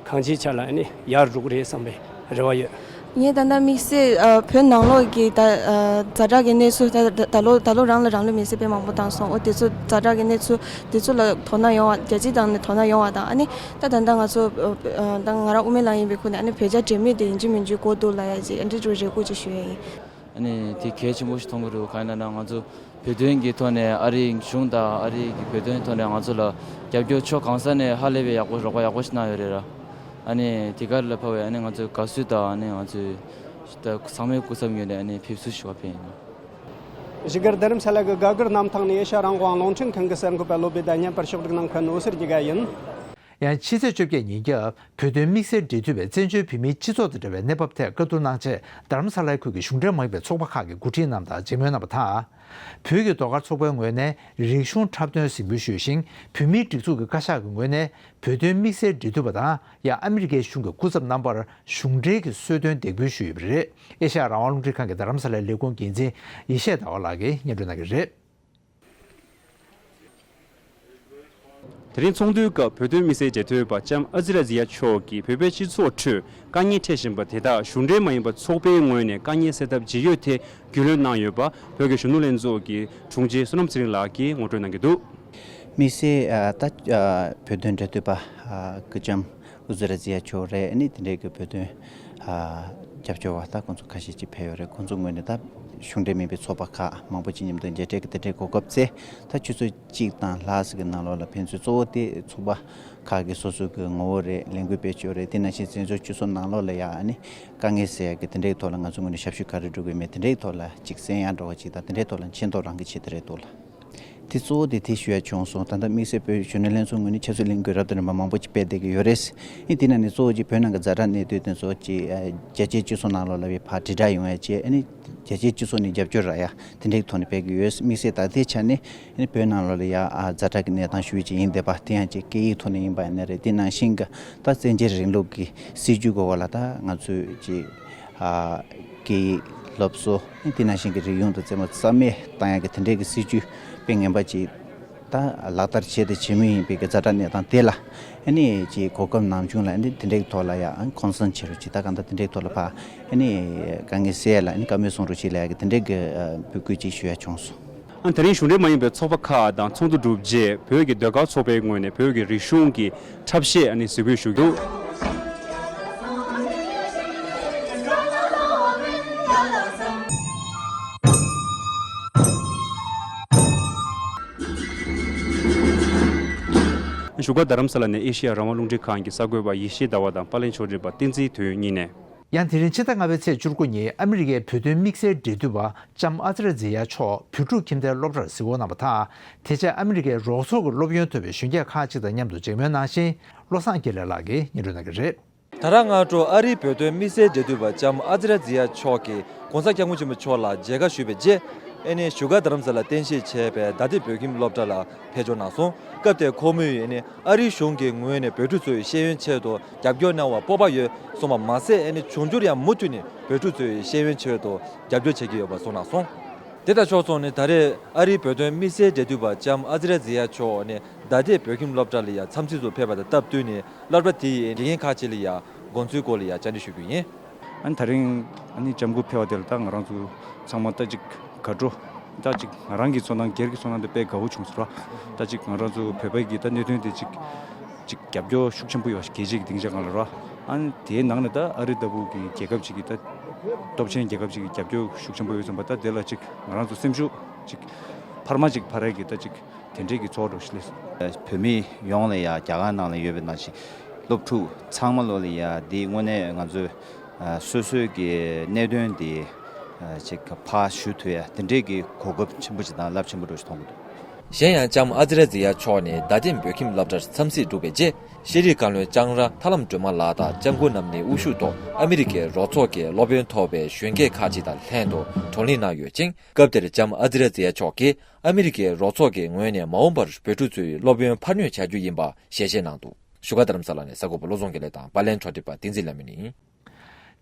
གང་ཅིའི་ཆ་ལ་ཨ་ནི་ཡར་འགྲོ་གི་རེད་བསམ་པའི་རེ་བ་ཡོད། ངས་ད་ལྟ་དམིགས་བསལ་ཨ་བོད་ནང་ལོགས་ཀྱི་ད་ཨ་ཛ་དྲག་གི་གནས་ཚུལ་ད་ད་ད་ལོ་ད་ལོ་རང་ལ་རང་ལུས་མེར་སྲེག་དཔེ་མང་པོ་བཏང་སོང་། འོ་དེ་ཚོ་ཛ་དྲག་གི་གནས་ཚུལ་དེ་ཚོ་ལ་དོ་སྣང་ཡོང་བ་རྒྱལ་སྤྱིའི་སྟེང་ནས་དོ་སྣང་ཡོང་བ་དང་ཨ་ནི་ད་ད་ལྟ་ང་ཚོ་ཨ་ཨ་ད་ང་རང་དབུ་མའི་ལམ་ཡིན་པའི་ཁུལ་ནས་ཨ་ནི་བོད་རྒྱ་འབྲེལ་མོལ་དེ་ཡིན་གཅིག་མིན་གཅིག་འགོ་འཛུགས་ལབ་ཡ་ཅིག་ཨ་འདྲ་ཅིག་རེ་སྐུལ་ཅིག་ཞུ་ཡ་ཡིན། ཨ་ནི་དེ་གལ་ཆེན་པོ་ཞིག་མཐོང་གི་འདུག་གང་ཡིན་ལབ་ན་ང་ཚོ་བོད་དོན་གྱི་ཐོག་ནས་ཨ་རིའི་གཞུང་དང་ཨ་རིའི་གི་བོད་དོན་ཐོག་ནས་ང་ཚོ་ལ་རྒྱབ་སྐྱོར་ཕྱོགས་གང་ས་ནས་ཧ་ལས་པའི་ཡག་པོ་རོགས་པ་ཡག་པོ་ཞིག་གནང་ཡོད་རེད་ར། ཨ་ནི་དེ་ག་ལ་ཕབ་པའི་ཨ་ནི་ང་ཚོའི་དགའ་བསུ་དང་ཨ་ནི་ང་ཚོའི་ད་ཚང་མའི་སྐུ་ཚབ་ངོས་ནས་ཨ་ནི་ཕེབས་བསུ་ཞུ་བ་ཕེབས་ཡིན། བཞུགས་སྒར་རྡ་རམ་ས་ལ་གི་སྒར་གུར་གནམ་ཐང་ནས་ཨེ་ཤ་ཡ་རང་དབང་རླུང་འཕྲིན་ཁང་གི་གསར་འགོད་པ་བློ་བདེ་དང་བརྙན་པར་ཕྱོགས་སྒྲིག་གནང་མཁན་འོད་ཟེར་གྱི་དགའ་ཡིན། ཡང་ཕྱི་ཚེས་བཅོ་བརྒྱད་ཉིན་རྒྱབ་བོད་དོན་དམིགས་བསལ་འབྲེལ་མཐུད་པས་བཙན་བྱོལ་བོད་མིའི་སྤྱི་ཚོགས་དང་འབྲེལ་བའི་གནས་བབ་ཐད་བཀའ་བསྡུར་གནང་ཆེད་རྡ་རམ་ས་ལའི་ཁུལ་གྱི་གཞུང་འབྲེལ་མ་ཡིན་པའི་ཚོགས་པ་ཁག་གི་འགོ་ཁྲིད་རྣམས་དང་མཇལ་མོལ་གནང་བ་དང་། བོད་ཀྱི་ཟློས་གར་ཚོགས་པའི་ངོས་ནས་རིག་གཞུང་འཁྲབ་སྟོན་གཟིགས་འབུལ་ཞུས་ཤིང་། བོད་མིའི་སྒྲིག་འཛུགས་ཀྱི་བཀའ་ཤག་གི་ངོས་ནས་བོད་དོན་དམིགས་བསལ་འབྲེལ་མཐུད་པ་དང་ཡང་ཨ་མི་རི་ཀའི་གཞུང་གི་སྐུ་ཚབ་རྣམ་པར་གཞུང་འབྲེལ་གྱི་གསོལ་སྟོན་འདེགས་འབུལ་ཞུས་ཡོད་པ་རེད། ཨེ་ཤ་ཡ་རང་དབང་རླུང་འཕྲིན་ཁང་གི་རྡ་རམ་ས་ལའི་ལས་ཁུངས་འགན་འཛིན་ཡེ་ཤེས་ཟླ་བ་ལགས་ཀྱིས་སྙན་སྒྲོན་གནང་གི་རེད། དེ་རིང་ཚོགས་འདུའི་སྐབས་བོད་དོན་དམིགས་བསལ་འབྲེལ་མཐུད་པ་ལྕམ་ཨ་ཛི་ར་ཛི་ཡ་མཆོག་གིས་བོད་པའི་སྤྱི་ཚོགས་ཁྲོད་དཀའ་ངལ་འཕྲད་བཞིན་པ་དེ་དག་གཞུང་འབྲེལ་མ་ཡིན་པ་ཚོགས་པའི་ངོས་ནས་དཀའ་ངལ་སེལ་ཐབས་ཇི་ཡོད་ཐད་རྒྱུས་ལོན་གནང་ཡོད་པ་བོད་ཀྱི་གཞོན་ནུ་ལྷན་ཚོགས་ཀྱི་དྲུང་ཆེ་བསོད་ནམས་ཚེ་རིང་ལགས་ཀྱིས་ངོ་སྤྲོད་གནང་གི་འདུག་དམིགས་བསལ་ཨ་ད་ཨ་བོད་དོན་འབྲེལ་མཐུད་པ་ཨ་སྐུ་ལྕམ་ཨུ་ཛི་ར་ཛི་ཡ་མཆོག་རེད། ཨ་ནི་དེ་འདྲའི་གི་བོད་དོན་ཨ་རྒྱབ་སྐྱོར་བ་ད་ཁོང་ཚོ་ཁ་ཤས་ཅིག་ཕེབས་ཡོད་རེད། ཁོང་ཚོ་ངོས་ནས་ད་གཞུང་འབྲེལ་མིན་པའི་ཚོགས་པ་ཁག་མང་པོ་ཅིག་མཉམ་དུ་མཇལ་འཕྲད་ཀྱི་དེ་འདྲའི་གོ་སྐབས་བཙལ། ད་ཆུ་ཚོད་གཅིག་དང་ལྷག་ཙམ་གྱི་ནང་ལོགས་ལ་ཕན་ཚུན་གཙོ་བོ་དེ་ཚོགས་པ་ཁག་གི་སོ་སོ་གི་ངོ་བོ་རེད། ལས་འགུལ་སྤེལ་ཕྱོགས་རེད། དེ་ནང་བཞིན་བཙན་བྱོལ་སྤྱི་ཚོགས་ནང་ལོགས་ལ་ཡ་ཨ་ནི་དཀའ་ངལ་སེལ་ཡ་གི་དེ་འདྲའི་ཐོག་ལ་ང་ཚོ་ངོས་ནས་ཞབས་ཞུ་ག་རེ་སྒྲུབ་དགོས་མེད་དེ་འདྲའི་ཐོག་ལ་ཅིག་གསན་ཡ་འགྲོ་བ་ཅིག་དང་དེ་འདྲའི་ཐོག་ལ་མཁྱེན་རྟོགས་རང་གི་ཆེད་དུ་རེད་འདུག་ལ། དེ་གཙོ་བོ་དེ་དེ་ཞུ་ཡ་བྱུང་སོང་། ད་ལྟ་དམིགས་བསལ་བོད་གཞོན་ནུ་ལྷན་ཚོགས་ངོས་ནས་ཆབ་སྲིད་གླེང་སྐོར་རབ་དང་རིམ་པ་མང་པོ་ཅིག་སྤེལ་བསྡད་ཀྱི་ཡོད་རེད། ཨེ་དེ་ནང་ནས་གཙོ་བོ་ཅིག་བོད་ནང་གི་ཛ་དྲག་གནས་སྟངས་དེ་ཚོ་ཅིག་ཨ་རྒྱ་ཆེའི་སྤྱི་ཚོགས་ནང་ལོགས་ལ་བའི་ཕར་དྲིལ་བསྒྲགས་ཡོང་ཡ་བྱས། ཨ་ནི་རྒྱ་ཆེའི་སྤྱི་ཚོགས་ནས་རྒྱབ་སྐྱོར་རག་ཡ་དེ་འདྲའི་ཐོག་ནས་སྤེལ་གྱི་ཡོད། དམིགས་བསལ་ད་ལྟའི་ཆ་ནས་ཨ་ནི་བོད་ནང་ལོགས་ལ་ཡ་ཨ་ཛ་དྲག་གི་གནས་སྟངས་ཞུ་ཡ་ཅིག་ཡིན་བསྡད་པ་དེ་ཡང་ཅིག་སྐད་ཡིག་ཐོག་ནས་ཡིན་པ་ཡིན་ན་རེད། དེ་ནང་བཞིན་གྱི་ད་བཙན་རྒྱལ་རིང་ལུགས་ཀྱི་སྲིད་བྱུས་སྐོར་ལ་ད་ང་ཚོས་ཅིག་ཨ་སྐད་ཡིག་སློབ་གསོ་དེ་ནང་བཞིན་གྱི་རིག་གཞུང་དང་རྩེད་མོ་རྩ་མེད་བཏང་ཡག་གི་དེ་འདྲའི་གི་སྲིད་བྱུས་དཔེ་ངན་པ་ཅིག་ ད་ལག་བསྟར་བྱས་ཏེ་བྱེད་མུས་ཡིན་པའི་གི་ཛ་དྲག་གནས་སྟངས་དེ་ལ་ཨ་ནི་ཅིག་གོ་སྐབས་ནམ་བྱུང་ལ་ཨ་ནི་དེ་འདྲའི་ཐོག་ལ་ཡང་ཁོང་སན་བྱེད་རོགས་ཅིག་ད་གང་ལྟར་དེ་འདྲའི་ཐོག་ལ་ཕ་ཨ་ནི་དཀའ་ངལ་སེལ་ཡ་ལ་ཨ་ནི་བཀའ་མོལ་གསུང་རོགས་ཅིག་ལ་ཡ་གི་དེ་འདྲའི་གི་འབོད་སྐུལ་ཅིག་ཞུ་ཡ་བྱུང་སོང་། ཨ་ནི་དེ་རིང་གཞུང་འབྲེལ་མ་ཡིན་པའི་ཚོགས་པ་ཁག་དང་ཚོགས་འདུ་གྲུབ་རྗེས་བོད་ཀྱི་ཟློས་གར་ཚོགས་པའི་ངོས་ནས་བོད་ཀྱི་རིག་གཞུང་གི་འཁྲབ་གཞས་ཨ་ནི་གཟིགས་འབུལ་ཞུ་རྒྱུ། བཞུགས་སྒར་རྡ་རམ་ས་ལ་ནས་ཨེ་ཤེ་ཡ་རང་དབང་རླུང་འཕྲིན་ཁང་གི་གསར་འགོད་པ་ཡེ་ཤེས་ཟླ་བ་དང་པར་ལེན་ཕྱོགས་སྒྲིག་པ་བསྟན་འཛིན་དོན་གཉིས་ནས། ཡང་དེ་རིང་ཕྱི་ཟླ་ལྔ་པའི་ཚེས་བཅུ་དགུ་ཉིན་ཨ་མི་རི་ཀའི་བོད་དོན་དམིགས་བསལ་འབྲེལ་མཐུད་པ་ལྕམ་ཨ་ཙི་ར་ཛི་ཡ་མཆོག་བོད་ཕྲུག་ཁྱིམ་སྡེའི་སློབ་གྲྭར་གཟིགས་སྐོར་གནང་བ་དང་། དེ་རྗེས་ཨ་མི་རི་ཀའི་རོགས་ཚོགས་ཀྱི་སློབ་ཡོན་ཐོབ་པའི་གཞོན་སྐྱེས་ཁག་ཅིག་དང་མཉམ་དུ་མཇལ་མོལ་གནང་བཞིན། བློ་བཟང་དགེ་ལེགས་ལགས་ཀྱིས་སྙན་སྒྲོན་གནང་གི་རེད། ད་རང་སྔ་དྲོ་ཨ་རིའི་བོད་དོན་དམིགས་བསལ་འབྲེལ་མཐུད་པ་ལྕམ་ཨ་ཙི་ར་ཛི་ཡ་མཆོག་གིས་༸གོང་ས་༸སྐྱབས་མགོན་ཆེན་པོ་མཆོག་ལ་མཇལ་ཁ་ཞུས་པའི་རྗེས། ཨེ་ནི་བཞུགས་སྒར་རྡ་རམ་ས་ལ་རྟེན་གཞི་བྱས་པའི་མདའ་སྡེ་བོད་ཁྱིམ་སློབ་གྲྭ་ལ་ཕེབས་འབྱོར་གནང་སོང་། སྐབས་དེར་ཁོ་མོས་ཨེ་ནི་ཨ་རིའི་གཞུང་གི་ངོས་ནས་བོད་ཕྲུག་ཚོའི་ཤེས་ཡོན་ཆེད་དུ་རྒྱབ་སྐྱོར་གནང་བར་སྤོབས་པ་ཡོད་གསུངས་པ་མ་ཟད། ཨེ་ནི་འབྱུང་འགྱུར་ཡང་མུ་མཐུད་ནས་བོད་ཕྲུག་ཚོའི་ཤེས་ཡོན་ཆེད་དུ་རྒྱབ་སྐྱོར་བྱེད་ཀྱི་ཡོད་པ་གསུངས་གནང་སོང་། དེ་དང་ཕྱོགས་མཚུངས་ནས་ད་རེས་ཨ་རིའི་བོད་དོན་དམིགས་བསལ་འབྲེལ་མཐུད་པ་ལྕམ་ཨ་ཙི་ར་ཛི་ཡ་མཆོག་ནས་མདའ་སྡེ་བོད་ཁྱིམ་སློབ་གྲྭ་ལ་ཡང་འཚམས་གཟིགས་སུ་ཕེབས་པ་དང་སྟབས་བསྟུན་ནས་སློབ་གྲྭ་དེའི་དགེ་རྒན་ཁག་ཅིག་ལ་ཡང་དགོངས་ཚུལ་སྐོར་ལ་ཡང་བཅར་འདྲི་ཞུ་རྒྱུ་ཡིན། ཨ་ནི་ད་རིང་ཨ་ནི་ལྕམ་སྐུ་ཕེབས་པ་དེ་ལ་ད་ང་རང་ཚོ་ཚང་མ་ད་ཅིག་དགའ་སྤྲོ། ད་ཅིག་ང་རང་གི་ཚོར་སྣང་སྒེར་གྱི་ཚོར་སྣང་དེ་དཔེ་དགའ་བོ་བྱུང་སོང་ར། ད་ཅིག་ང་རང་ཚོ་བོད་པའི་གི་ད་གནད་དོན་དེ་ཅིག་ཅིག་རྒྱབ་སྐྱོར་ཤུགས་ཆེན་པོ་ཡོད་པ་ཞིག་རྒྱལ་སྤྱིའི་གི་སྡིངས་ཆ་སྒང་ལ་ར། ཨ་ནི་དེའི་ནང་ནས་ད་ཨ་རི་ལྟ་བུ་གི་རྒྱལ་ཁབ་ཅིག་གི་ད་སྟོབས་ཆེན་རྒྱལ་ཁབ་ཅིག་གི་རྒྱབ་སྐྱོར་ཤུགས་ཆེན་པོ་ཡོད་ཙམ་པ། ད་དེ་ལ་ཅིག་ང་རང་ཚོ་སེམས་ཤུགས་ཅིག་འཕར་མ་ཅིག་འཕར་ཡས་ཀྱི་ད་ཅིག་དེ་འདྲའི་གི་ཚོར་བ་ཞིག་སླེབས་སོང་། བོད་མི་ཡོངས་ལ་ཡང་རྒྱ་གར་ནང་ལ་ཡོད་པའི་ནང་བཞིན་སློབ་ཕྲུག་ཚང་མ་ལོ་ལ་ཡང་འདི་དངོས་གནས་ང་ཚོས་སོ་སོའི་གི་གནད་དོན་འདི་ཅིག་ཕར་ཞུ་ཐུབ་ཡ་དེ་འདྲའི་གི་གོ་སྐབས་ཆེན་པོ་ཅིག་དང་རླབས་ཆེན་པོ་འདྲ་ཞིག་མཐོང་གི་འདུག། གཞན་ཡང་ལྕམ་ཨ་ཙི་ར་ཛི་ཡ་མཆོག་ནས་མདའ་སྡེ་བོད་ཁྱིམ་སློབ་གྲྭར་འཚམས་གཟིགས་གྲུབ་པའི་རྗེས། ཤེས་རིག་བཀའ་བློན་ལྕང་ར་ཐར་ལམ་སྒྲོལ་མ་ལགས་དང་ལྕམ་སྐུ་རྣམ་གཉིས་དབུ་བཞུགས་ཐོག་ཨ་མི་རི་ཀའི་རོགས་ཚོགས་ཀྱི་སློབ་ཡོན་ཐོབ་པའི་གཞོན་སྐྱེས་ཁག་ཅིག་དང་ལྷན་དུ་བགྲོ་གླེང་གནང་ཡོད་ཅིང་། སྐབས་དེར་ལྕམ་ཨ་ཙི་ར་ཛི་ཡ་མཆོག་གིས་ཨ་མི་རི་ཀའི་རོགས་ཚོགས་ཀྱི་ངོས་ནས་མ་འོངས་པར་བོད་ཕྲུག་ཚོའི་སློབ་ཡོན་འཕར་སྣོན་བྱ་རྒྱུ་ཡིན་པ་ཞལ་བཞེས་གནང་འདུག། བཞུགས་སྒར་རྡ་རམ་ས་ལ་ནས་གསར་འགོད་པ་བློ་བཟང་དགེ་ལེགས་དང་པར་ལེན་ཕྱོགས་སྒྲིག་པ་བསྟན་འཛིན་ལྷ་མོ་ཡིན།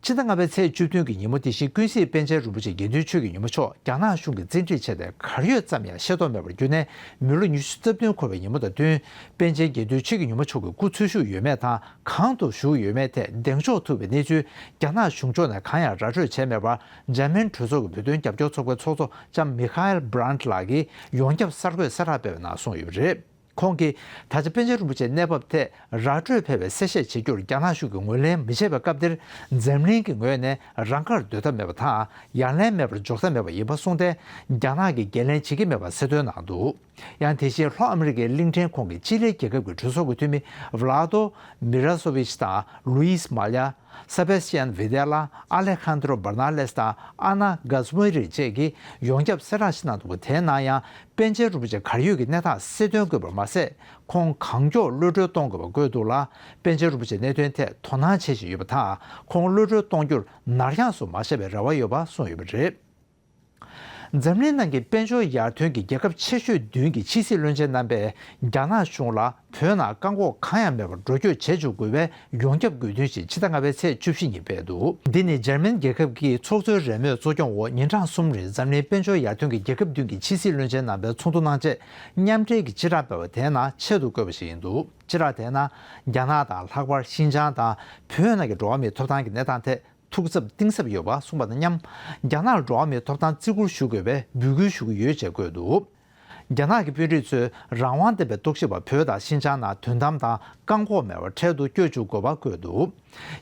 ཕྱི་ཟླ་ལྔ་པའི་ཚེས་བཅུ་བདུན་གྱི་ཉིན་མོ་དེ་བཞིན་ཀུན་གཟིགས་པཎ་ཆེན་རིན་པོ་ཆེ་དགེ་འདུན་ཆོས་ཀྱི་ཉིན་མོ་མཆོག་རྒྱ་ནག་གཞུང་གིས་བཙན་ཁྲིད་བྱས་ཏེ་གར་ཡོད་ཙམ་ཡང་ཤེས་རྟོགས་མེད་པར་གྱུར་ནས་མི་ལོ་ཉི་ཤུ་རྩ་བདུན་འཁོར་བའི་ཉིན་མོ་དང་བསྟུན། པཎ་ཆེན་དགེ་འདུན་ཆོས་ཀྱི་ཉིན་མོ་མཆོག་གི་སྐུ་འཚོ་བཞུགས་ཡོད་མེད་དང་གང་དུ་བཞུགས་ཡོད་མེད་ཐད་གདེང་འཇོག་ཐུབ་པའི་གནས་ཚུལ་རྒྱ་ནག་གཞུང་ཕྱོགས་ནས་གང་ཡང་ར་སྤྲོད་བྱས་མེད་པར། འཇར་མན་གྲོས་ཚོགས་ཀྱི་བོད་དོན་རྒྱབ་སྐྱོར་ཚོགས་པའི་ཚོགས་གཙོ་ལྕམ་མི་ཁ་ཨེལ་བྷི་རན་ལགས་ཀྱིས་ཡོངས་ཁྱབ་གསར་འགོད་གསལ་བསྒྲགས་སྤེལ་བའི་ནང་གསུངས་ཡོད་པ་རེད། ཁོང་གིས་ད་ཆ་པཎ་ཆེན་རིན་པོ་ཆེའི་གནས་བབ་ཐད་ར་སྤྲོད་ཕེབས་པའི་གསལ་བཤད་བྱེད་རྒྱུར་རྒྱ་ནག་གཞུང་གིས་ངོས་ལེན་མི་བྱེད་པའི་སྐབས་འདིར། འཛམ་གླིང་གི་ངོས་ནས་རང་དགར་སྡོད་ཐབས་མེད་པ་དང་ཡ་ལན་མེད་པར་འཇོག་ཐབས་མེད་པ་ཡིན་པ་གསུངས་ཏེ། རྒྱ་ནག་གིས་འགན་ལེན་བྱེད་ཀྱི་མེད་པ་གསལ་སྟོན་གནང་འདུག། ཡང་དེ་བཞིན་ལྷོ་ཨ་མི་རི་ཀའི་གླིང་ཕྲན་ཁོངས་ཀྱི་ཅི་ལི་རྒྱལ་ཁབ་ཀྱི་གྲོས་ཚོགས་ཀྱི་འཐུས་མི་ཝི་ལ་ཏོ་མི་ར་སོ་བྷིཆ་དང་ལུའི་སི་མ་ལྱ། སེ་བེ་སི་ཅན་ཝི་དེ་ལ། ཨ་ལེ་ཁན་དྲོ་བར་ན་ལེས་དང་ཨ་ན་གྷ་སྨུ་རི་བཅས་ཀྱིས་ཡོངས་ཁྱབ་གསལ་བསྒྲགས་ཤིག་གནང་འདུག་པ། དེའི་ནང་ཡང་པཎ་ཆེན་རིན་པོ་ཆེ་གར་ཡོད་ཀྱི་གནས་སྟངས་གསལ་སྟོན་དགོས་པར་མ་ཟད། ཁོང་གང་མགྱོགས་གློད་གྲོལ་གཏོང་དགོས་པ་བཀོད་འདུག་ལ། པཎ་ཆེན་རིན་པོ་ཆེའི་གནད་དོན་ཐད་དོ་སྣང་བྱེད་བཞིན་ཡོད་པ་དང་། ཁོང་གློད་གྲོལ་གཏོང་རྒྱུར་ནར་འགྱངས་སུ་མ་བཞག་པའི་རེ་བ་ཡོད་པ་གསུངས་ཡོད་པ་རེད། འཛམ་གླིང་ནང་གི་དཔལ་འབྱོར་ཡར་ཐོན་གྱི་རྒྱལ་ཁབ་ཆེ་ཤོས་བདུན་གྱི་ཕྱི་སྲིད་བློན་ཆེན་རྣམ་པས་རྒྱ་ནག་གཞུང་ལ་བོད་ནང་བཀག་འགོག་གང་ཡང་མེད་པར་འགྲོ་སྐྱོད་བྱེད་འཇུག་དགོས་པའི་ཡོངས་ཁྱབ་དགོས་འདུན་ཞིག་ཕྱི་ཟླ་ལྔ་པའི་ཚེས་བཅུ་བཞི་ཉིན་སྤེལ་འདུག། འདི་ནི་འཇར་མན་རྒྱལ་ཁབ་ཀྱི་ཚོགས་གཙོའི་རེས་མོས་གཙོ་སྐྱོང་འོག་ཉིན་གྲངས་གསུམ་རིང་འཛམ་གླིང་དཔལ་འབྱོར་ཡར་ཐོན་གྱི་རྒྱལ་ཁབ་བདུན་གྱི་ཕྱི་སྲིད་བློན་ཆེན་རྣམ་པས་ཚོགས་འདུ་གནང་རྗེས་མཉམ་འབྲེལ་གྱི་སྤྱི་བསྒྲགས་སྤེལ་བ་དེའི་ནང་ཆེད་དུ་བཀོད་པ་ཞིག་ཡིན་འདུག། སྤྱི་བསྒྲགས་དེའི་ནང་རྒྱ་ནག་དང་ལྷག་པར་ཤིན་ཅང་དང་བོད་ནང་གི་འགྲོ་བ་མིའི་ཐོབ་ཐང་གི་གནས་སྟངས་ཐད་ཐུགས་འཚབ་གཏིང་ཟབ་ཡོད་པ་གསུངས་པ་དང་མཉམ། རྒྱ་ནག་ལ་འགྲོ་བ་མིའི་ཐོབ་ཐང་བརྩི་བཀུར་ཞུ་དགོས་པའི་འབོད་སྐུལ་ཞུ་གི་ཡོད་ཅེས་བཀོད་འདུག། རྒྱ་ནག་གི་དཔོན་རིགས་ཚོས་རང་དབང་ལྡན་པའི་རྟོག་ཞིབ་པ་བོད་དང་ཤིན་ཅང་ནང་དོན་དམ་དང་བཀག་འགོག་མེད་པར་འཕྲལ་དུ་བསྐྱོད་བཅུག་དགོས་པ་བཀོད་འདུག།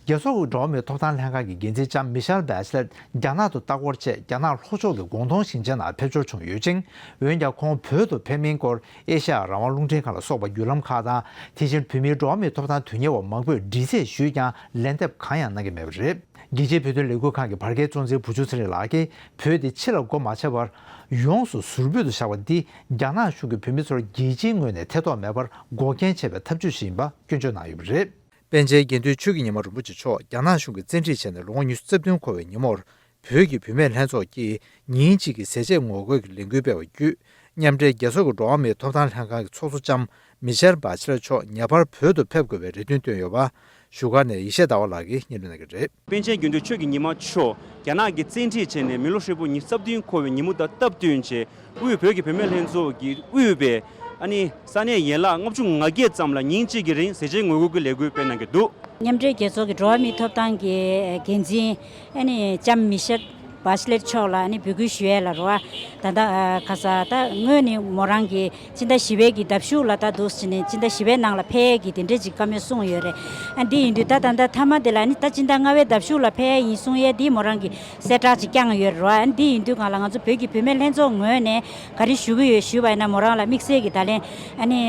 རྒྱལ་ཚོགས་ཀྱི་འགྲོ་བ་མིའི་ཐོབ་ཐང་ལྷན་ཁང་གི་འགན་འཛིན་ལྕམ་མི་ཤེལ་བྷེ་ཆི་ལེད་རྒྱ་ནག་ཏུ་ལྟ་སྐོར་ཆེད་རྒྱ་ནག་ལྷོ་ཕྱོགས་ཀྱི་ཀོང་ཏུང་ཞིང་ཆེན་ནང་ཕེབས་འབྱོར་བྱུང་ཡོད་ཅིང་། འོན་ཀྱང་ཁོང་བོད་དུ་ཕེབས་མིན་སྐོར་ཨེ་ཤ་ཡ་རང་དབང་རླུང་འཕྲིན་ཁང་ལ་སོགས་པ་བརྒྱུད་ལམ་ཁག་དང་། དེ་བཞིན་བོད་མིའི་འགྲོ་བ་མིའི་ཐོབ་ཐང་དོན་གཉེར་བ་མང་པོས་འདྲི་རྩད་ཞུས་ཀྱང་ལན་འདེབས་གང་ཡང་གནང་གི་མེད་པ་རེད། རྒྱལ་སྤྱིའི་བོད་དོན་ལས་འགུལ་ཁང་གི་བར་བརྒལ་གཙོ་འཛིན་བུ་ཆུང་ཚེ་རིང་ལགས་ཀྱིས་བོད་དེ་ཕྱི་ལ་སྒོ་མ་ཕྱེ་བར་ཡོངས་སུ་ཟུར་ཕུད་དུ་བཞག་པ་འདིས་རྒྱ་ནག་གཞུང་གིས་བོད་མི་ཚོར་རྒྱལ་སྤྱིའི་ངོས་ནས་ཐེ་གཏོགས་མེད་པར་འགོག་རྐྱེན་བྱེད་པའི་ཐབས་ཇུས་ཤིག་ཡིན་པ་སྐྱོན་བརྗོད་གནང་ཡོད་པ་རེད། པཎ་ཆེན་དགེ་འདུན་ཆོས་ཀྱི་ཉི་མ་རིན་པོ་ཆེ་མཆོག་རྒྱ་ནག་གཞུང་གིས་བཙན་ཁྲིད་བྱས་ནས་ལོ་ངོ་ཉི་ཤུ་རྩ་བདུན་འཁོར་བའི་ཉིན་མོར། བོད་ཀྱི་བུད་མེད་ལྷན་ཚོགས་ཀྱིས་ཉིན་གཅིག་གི་ཟས་བཅད་ངོ་རྒོལ་གྱི་ལས་འགུལ་སྤེལ་བ་བརྒྱུད། མཉམ་འབྲེལ་རྒྱལ་ཚོགས་ཀྱི་འགྲོ་བ་མིའི་ཐོབ་ཐང་ལྷན་ཁང་གི་ཚོགས་གཙོ་ལྕམ་མི་ཤེལ་བྷ་ཆི་ལེ་མཆོག་ངེས་པར་བོད་དུ་ཕེབས་དགོས་པའི་རེ་འདུན་བཏོན་ཡོད་པ། བཞུགས་སྒར་ནས་ཡེ་ཤེས་ཟླ་བ་ལགས་ཀྱིས་སྙན་སྒྲོན་གནང་གི་རེད། པཎ་ཆེན་དགེ་འདུན་ཆོས་ཀྱི་ཉི་མ་མཆོག་རྒྱ་ནག་གིས་བཙན་ཁྲིད་བྱས་ནས་མི་ལོ་ཧྲིལ་པོ་ཉི་ཤུ་རྩ་བདུན་འཁོར་བའི་ཉིན་མོ་དང་སྟབས་བསྟུན་བྱས། དབུས་བོད་ཀྱི་བུད་མེད་ལྷན་ཚོགས་ཀྱིས་དབུས་པའི་ ཨ་ནི་ས་གནས་ཡན་ལག་ལྔ་བཅུ་ང་བརྒྱད་ཙམ་ལ་ཉིན་གཅིག་གི་རིང་ཟས་བཅད་ངོ་རྒོལ་གྱི་ལས་འགུལ་སྤེལ་གནང་གི་འདུག། མཉམ་འབྲེལ་རྒྱལ་ཚོགས་ཀྱི་འགྲོ་བ་མིའི་ཐོབ་ཐང་གི་འགན་འཛིན་ཨ་ནི་ལྕམ་མི་ཤེལ་བྷ་ཤ་ལེ་མཆོག་ལ་ཨ་ནི་འབོད་སྐུལ་ཞུ་ཡས་ལ་རོ། ད་ལྟ་ཨ་ཁ་ས་ད་སྔོན་ནས་མོ་རང་གི་སྤྱི་ཟླ་བཞི་པའི་གི་ཟླ་གཞུག་ལ་ད་འདུག་ཟེར་ནས་སྤྱི་ཟླ་བཞི་པའི་ནང་ལ་ཕེབས་ཡས་ཀྱི་དེ་འདྲས་ཅིག་བཀའ་མོལ་གསུངས་ཡོད་རེད། ཨ་འདི་ཡིན་དུས་ད་ད་ལྟ་མཐའ་མ་དེ་ལ་ཨ་ནི་ད་སྤྱི་ཟླ་ལྔ་པའི་ཟླ་གཞུག་ལ་ཕེབས་ཡས་ཡིན་གསུང་ཡས་འདི་མོ་རང་གི་གསལ་བསྒྲགས་ཅིག་བསྐྱངས་ཡོད་རེད་བ། ཨ་འདི་ཡིན་དུས་སྒང་ལ་ང་ཚོ་བོད་ཀྱི་བུད་མེད་ལྷན་ཚོགས་ངོས་ནས་ག་རེ་ཞུ་གི་ཡོད་ཞུས་པ་ཡིན་ན། མོ་རང་ལ་དམིགས་བསལ་གྱི་ད་ལན་ཨ་ནི་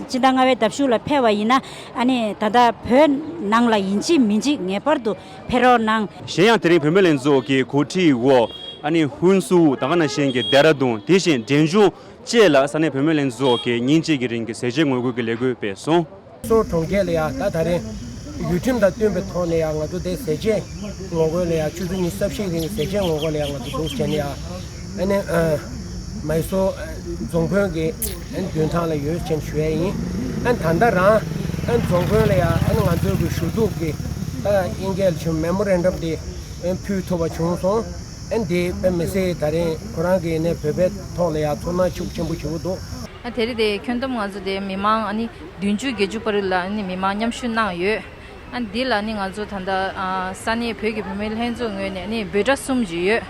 སྤྱི་ཟླ་ལྔ་པའི་ཟླ་གཞུག་ལ་ཕེབས་པ་ཡིན་ན་ཨ་ནི་ད་ལྟ་བོད་ནང་ལ་ཡིན་གཅིག་མིན་གཅིག་ངེས་པར་དུ་ཕེབས་རོགས་གནང་། གཞན་ཡང་དེ་རིང་བུད་མེད་ལྷན་ཚོགས་ཀྱི་གོ་སྒྲིག་འོག་ཨ་ནི་ཧུན་སུར། ད་ག་ནང་བཞིན་གྱི་ལྡེ་ར་ལྡུན། དེ་བཞིན་འབྲས་ལྗོངས་བཅས་ལ་ས་གནས་བུད་མེད་ལྷན་ཚོགས་ཀྱིས་ཉིན་གཅིག་གི་རིང་གི་ཟས་བཅད་ངོ་རྒོལ་གྱི་ལས་འགུལ་སྤེལ་སོང་། སོག་གྲོང་ཁྱེར་ལ་ཡ་ད་ད་རེས་ཡུལ་ཁྲིམས་དང་བསྟུན་པའི་ཐོག་ནས་ཡ་ང་ཚོ་དེ་ཟས་བཅད་ངོ་རྒོལ་ལ་ཡ་ཆུ་ཚོད་ཉི་ཤུ་རྩ་བཞིའི་རིང་གི་ཟས་བཅད་ངོ་རྒོལ་ལ་ཡ་ང་ཚོ་འདུག་བྱས་ནས་ཡ་ཨ་ནི་མའི་སོར་རྫོང་དཔོན་གྱི་མདུན་ཐང་ལ་ཡོད་ཅེས་ཞུ་ཡ་ཡིན། ཨ་ནི་ད་ལྟ་རང་ཨ་ནི་རྫོང་དཔོན་ལ་ཡ་ཨ་ནི་ང་ཚོའི་གི་ཞུ་གཏུག་གི་ཨ་དབྱིན་སྐད་ལ་བྱུང་མེ་མོ་རན་ཌམ་དེ་ཨ་ནི་ཕུལ་ཐུབ་པ་བྱུང་སོང་། ཨ་ནི་དེ་དཔེ་མི་སྲིད་ད་རིང་ཁོ་རང་གི་ནས་བོད་པའི་ཐོག་ལ་ཡ་ཚོར་སྣང་ཤུགས་ཆེན་པོ་ཞིག་འདུག། ཨ་དེ་རིང་དེ་ཁྱོན་བསྡོམས་ང་ཚོ་དེ་མི་མང་ཨ་ནི་བདུན་ཅུ་བརྒྱད་ཅུ་བར་ལ་ཨ་ནི་མི་མང་མཉམ་ཞུགས་གནང་ཡོད། ཨ་འདི་ལ་ནི་ང་ཚོ་ད་ལྟ་ཨ་ས་གནས་བོད་ཀྱི་བུད་མེད་ལྷན་ཚོགས་ངོས་ནས་ནི་འབོད་སྒྲ་གསུམ་ཞིག་ཡོད།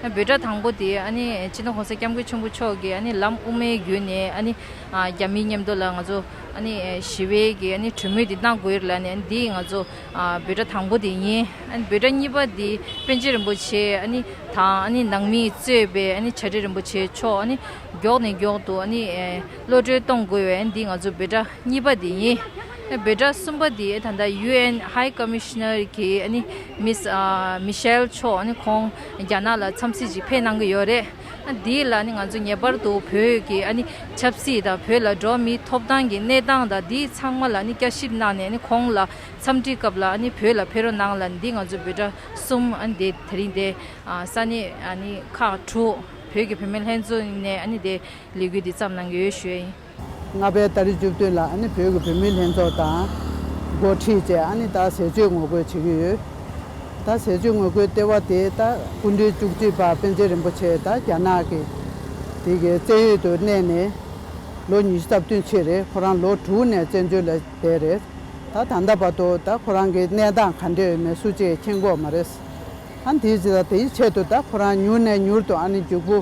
ཨ་འབོད་སྒྲ་དང་པོ་དེ་ཨ་ནི་སྤྱི་ནོར་༸གོང་ས་༸སྐྱབས་མགོན་ཆེན་པོ་མཆོག་གིས་ཨ་ནི་ལམ་དབུ་མའི་བརྒྱུད་ནས་ཨ་ནི་ཨ་རྒྱ་མིའི་མཉམ་དུ་ལ་ང་ཚོ་ཨ་ནི་ཞི་བའི་གི་ཨ་ནི་གྲོས་མོལ་དེ་གནང་དགོས་ལ་ནི་ཨ་ནི་འདི་ང་ཚོ་ཨ་འབོད་སྒྲ་དང་པོ་དེ་ཡིན། ཨ་ནི་འབོད་སྒྲ་གཉིས་པ་དེ་པཎ་ཆེན་རིན་པོ་ཆེ་ཨ་ནི་དང་ཨ་ནི་ནང་མིས་གཙོས་པའི་ཨ་ནི་བྱ་བྲལ་རིན་པོ་ཆེ་མཆོག་ཨ་ནི་མགྱོགས་ནས་མགྱོགས་དུ་ཨ་ནི་ཨེ་གློད་གྲོལ་གཏོང་དགོས་པའི་ཨ་ནི་འདི་ང་ཚོ་འབོད་སྒྲ་གཉིས་པ་དེ་ཡིན། འབོད་སྒྲ་གསུམ་པ་དེ་ད་ལྟ་ཡུ་ཨེན་ཧའི་ཀོ་མི་ཤི་ནར་གྱི་ཨ་ནི་མིས་ཨ་མི་ཤེལ་མཆོག་ཨ་ནི་ཁོང་རྒྱ་ནག་ལ་འཚམས་གཟིགས་ཅིག་ཕེབས་གནང་གི་ཡོད་རེད། ཨ་དེ་ལ་ཨ་ནི་ང་ཚོ་ངེས་པར་དུ་བོད་ཀྱི་ཨ་ནི་ཆབ་སྲིད་དང་བོད་ལ་འགྲོ་བ་མིའི་ཐོབ་ཐང་གི་གནས་སྟངས་དང་དེ་ཚང་མ་ལ་ཨ་ནི་བསྐྱར་ཞིབ་གནང་ནས་ཨ་ནི་ཁོང་ལ་འཚམས་འདྲིའི་སྐབས་ལ་ཨ་ནི་བོད་ལ་ཕེབས་རོགས་གནང་ལ་འདི་ང་ཚོ་འབོད་སྒྲ་གསུམ་ཨ་ནི་དེ་དེ་རིང་དེ་ཨ་ས་གནས་ཨ་ནི་ཁག་དྲུག་བོད་ཀྱི་བུད་མེད་ལྷན་ཚོགས་ནས་ཨ་ནི་དེ་ལས་འགུལ་འདི་བརྩམས་གནང་གི་ཡོད་ཞུ་ཡ་ཡིན། ལྔ་པའི་ཏ་རིག་བཅུ་བདུན་ལ་ཨ་ནི་བོད་ཀྱི་བུད་མེད་ལྷན་ཚོགས་དང་འགོ་ཁྲིད་བཅས་ཨ་ནི་ད་ཟས་བཅད་ངོ་རྒོལ་བྱེད་ཀྱི་ཡོད། ད་ཟས་བཅད་ངོ་རྒོལ་ལྟེ་བ་དེ་ད་སྐུ་ཕྲེང་བཅུ་གཅིག་པ་པཎ་ཆེན་རིན་པོ་ཆེ་ད་རྒྱ་ནག་གི་དེ་གའི་བཙན་ཡུལ་དུ་གནས་ནས་ལོ་ཉི་ཤུ་རྩ་བདུན་ཕྱིན་རེད། ཁོ་རང་ལོ་དྲུག་ནས་བཙན་བྱོལ་ལ་བསྡད་རེད། ད་ད་ལྟ་བར་དུ་ད་ཁོ་རང་གི་གནས་སྟངས་ག་འདྲ་ཡོད་མེད་སུ་གཅིག་མཁྱེན་གྱི་ཡོད་མ་རེད། ཨ་དེའི་ཕྱིར་དེའི་ཆེད་དུ་ད་ཁོ་རང་མྱུར་ནས་མྱུར་དུ་ཨ་ནི་མཇུག་སྐུ་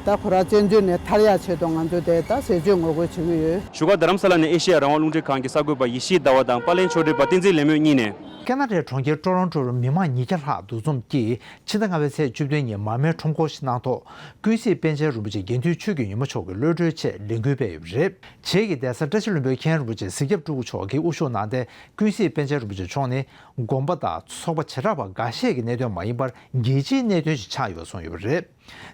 ད་ཁོ་རང་བཙན་བྱོལ་ནས་ཐར་ཡག་ཆེད་དུ་ང་ཚོ་དེ་ད་ཟས་བཅད་ངོ་རྒོལ་བྱེད་ཀྱི་ཡོད། བཞུགས་སྒར་རྡ་རམ་ས་ལ་ནས་ཨེ་ཤེ་ཡ་རང་དབང་རླུང་འཕྲིན་ཁང་གི་གསར་འགོད་པ་ཡེ་ཤེས་ཟླ་བ་དང་པར་ལེན་ཕྱོགས་སྒྲིག་པ་བསྟན་འཛིན་ལེགས་སྨོན་གཉིས་ནས། ཁེ་ན་ཌའི་གྲོང་ཁྱེར་ཀྲོ་རོན་ཀྲོ་རུ་མི་མང་ཉིས་བརྒྱ་ལྷག་འདུ་འཛོམས་ཀྱིས་ཕྱི་ཟླ་ལྔ་པའི་ཚེས་བཅུ་བདུན་ཉིན་མར་མེའི་ཁྲོམ་སྐོར་ཞིག་གནང་ཐོག་ཀུན་གཟིགས་པཎ་ཆེན་རིན་པོ་ཆེ་དགེ་འདུན་ཆོས་ཀྱི་ཉི་མ་མཆོག་གི་གློད་གྲོལ་ཆེད་ལས་འགུལ་སྤེལ་ཡོད་པ་རེད། བྱེས་ཀྱི་གདན་ས་བཀྲ་ཤིས་ལྷུན་པོའི་མཁན་རིན་པོ་ཆེ་གཟིགས་སྐྱབས་སྤྲུལ་སྐུ་མཆོག་གིས་དབུ་བཞུགས་གནང་སྟེ། ཀུན་གཟིགས་པཎ་ཆེན་རིན་པོ་ཆེ་མཆོག་ནི་དགོན་པ་དང་ཚོགས་པ་བྱེ་བྲག་པ་འགའ་ཤས་ཀྱི་གནད་དོན་མ་ཡིན་པར་རྒྱལ་སྤྱིའི་གནད་དོན་ཞིག་ཆགས་ཡོད་གསུངས་ཡོད་པ་རེད།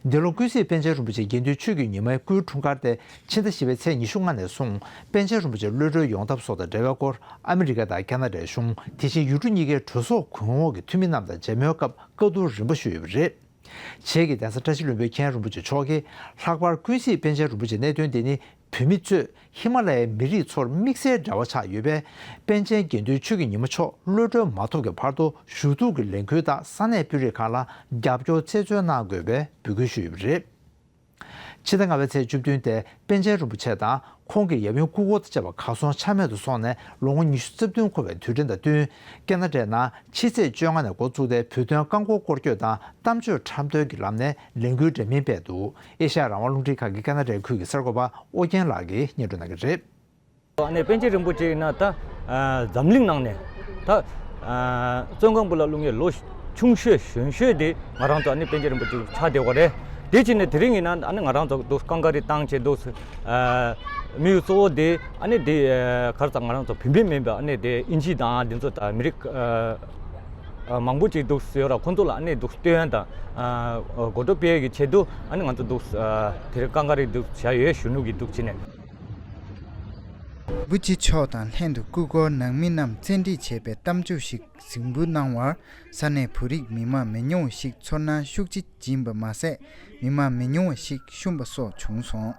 འདི་ལོ་ཀུན་གཟིགས་པཎ་ཆེན་རིན་པོ་ཆེ་དགེ་འདུན་ཆོས་ཀྱི་ཉི་མའི་སྐུའི་འཁྲུངས་སྐར་དེ་ཕྱི་ཟླ་བཞི་པའི་ཚེས་ཉི་ཤུ་ལྔ་ནས་བཟུང་པཎ་ཆེན་རིན་པོ་ཆེ་གློད་གྲོལ་ཡོང་ཐབས་སོགས་དང་འབྲེལ་བའི་སྐོར་ཨ་མི་རི་ཀ་དང་ཁ་ན་ཌའི་གཞུང་དེ་བཞིན་ཡུལ་གྲུ་གཉིས་ཀའི་གྲོས་ཚོགས་གོང་འོག་གི་འཐུས་མི་རྣམས་དང་མཇལ་མོལ་སྐབས་བཀའ་བསྡུར་རིམ་པ་ཞུས་ཡོད་པ་རེད། བྱེས་ཀྱི་གདན་ས་བཀྲ་ཤིས་ལྷུན་པོའི་མཁན་རིན་པོ་ཆེ་མཆོག་གིས་ལྷག་པར་ཀུན་གཟིགས་པཎ་ཆེན་རིན་པོ་ཆེའི་གནད་དོན་དེ་ནི་བོད་མི་གཙོས་ཧི་མ་ལ་ཡའི་མི་རིགས་ཚོར་དམིགས་བསལ་འབྲེལ་བ་ཆགས་ཡོད་པས། པཎ་ཆེན་དགེ་འདུན་ཆོས་ཀྱི་ཉི་མ་མཆོག་གློད་གྲོལ་མ་ཐོབ་ཀྱི་བར་དུ་ཞུ་གཏུག་གི་ལས་འགུལ་དང་ས་གནས་དཔོན་རིགས་ཁག་ལ་རྒྱབ་སྐྱོར་རྩད་གཅོད་གནང་དགོས་པའི་འབོད་སྐུལ་ཞུས་ཡོད་པ་རེད། ཕྱི་ཟླ་ལྔ་པའི་ཚེས་བཅུ་བདུན་སྟེ་པཎ་ཆེན་རིན་པོ་ཆེ་དང་ཁོང་གི་ཡབ་ཡུམ་སྐུ་འཁོར་དང་བཅས་པ་གར་སོང་ཆ་མེད་དུ་སོང་ནས་ལོ་ངོ་ཉི་ཤུ་རྩ་བདུན་འཁོར་བའི་དུས་དྲན་དང་བསྟུན། ཁེ་ན་ཌའི་ནང་ཕྱི་ཚེས་བཅོ་ལྔ་ནས་འགོ་བཙུགས་ཏེ་བོད་དོན་རྐང་འཁོར་སྐོར་སྐྱོད་དང་གཏམ་བརྗོད་འཁྲབ་སྟོན་གྱི་ལམ་ནས་ལས་འགུལ་འདྲ་མིན་སྤེལ་འདུག། ཨེ་ཤ་ཡ་རང་དབང་རླུང་འཕྲིན་ཁང་གི་ཁེ་ན་ཌའི་ཁུལ་གྱི་གསར་འགོད་པ་ཨོ་རྒྱན་ལགས་ཀྱིས་སྙན་སྒྲོན་གནང་གི་རེད། ཨ་ནི་པཎ་ཆེན་རིན་པོ་ཆེ་ཡིན་ན་ད་ཨ་འཛམ་གླིང་ནང་ནས་ད་ཨ་བཙོན་ཁང་བུ་ལ་བླུགས་མཁན་ལོ་ཆུང་ཤོས་གཞོན་ཤོས་དེ་ང་རང་ཚོ་ཨ་ནི་པཎ་ཆེན་རིན་པོ་ཆེ་ཆགས་བསྡད་པ་རེད། དེ་བྱས་ནས་དེ་རིང་ཡིན་ན་ཨ་ནི་ང་རང་ཚོ་འདུག་རྐང་འཁོར་རེ་བཏང་བྱས་འདུག་ཨ་དམིགས་ཡུལ་གཙོ་བོ་དེ་ཨ་ནི་དེ་ཨ་ག་རེ་ཟེར་ང་རང་ཚོ་བོད་པའི་མིན་པ་ཨ་ནི་དེ་དབྱིན་ཇི་དང་དེ་ཚོ་ད་མི་རིགས་ཨ་ཨ་མང་པོ་ཅིག་འདུག་ཡོད་ར། ཁོང་ཚོ་ལ་ཨ་ནི་འདུག་སྟོན་དང་ཨ་གོ་རྟོགས་སྤེལ་གྱི་ཆེད་དུ་ཨ་ནི་ང་ཚོ་འདུག་ཨ་དེ་རིང་རྐང་འཁོར་རེ་འདུག་བྱས་ཡོད། གཞོན་ནུ་གི་འདུག་བྱས་ནས། རིན་པོ་ཆེ་མཆོག་དང་ལྷན་དུ་སྐུ་འཁོར་ནང་མི་རྣམས་བཙན་ཁྲིད་བྱས་པའི་གཏམ་བརྗོད་ཞིག་གཟིགས་འབུལ་གནང་བར་ས་གནས་བོད་རིགས་མི་མང་མི་ཉུང་བ་ཞིག་ཚོར་སྣང་ཤུགས་ཆེ་སྦྱིན་པ་མ་ཟད་མི་མང་མི་ཉུང་བ་ཞིག་བཤུམས་པ་སོགས་བྱུང་སོང་།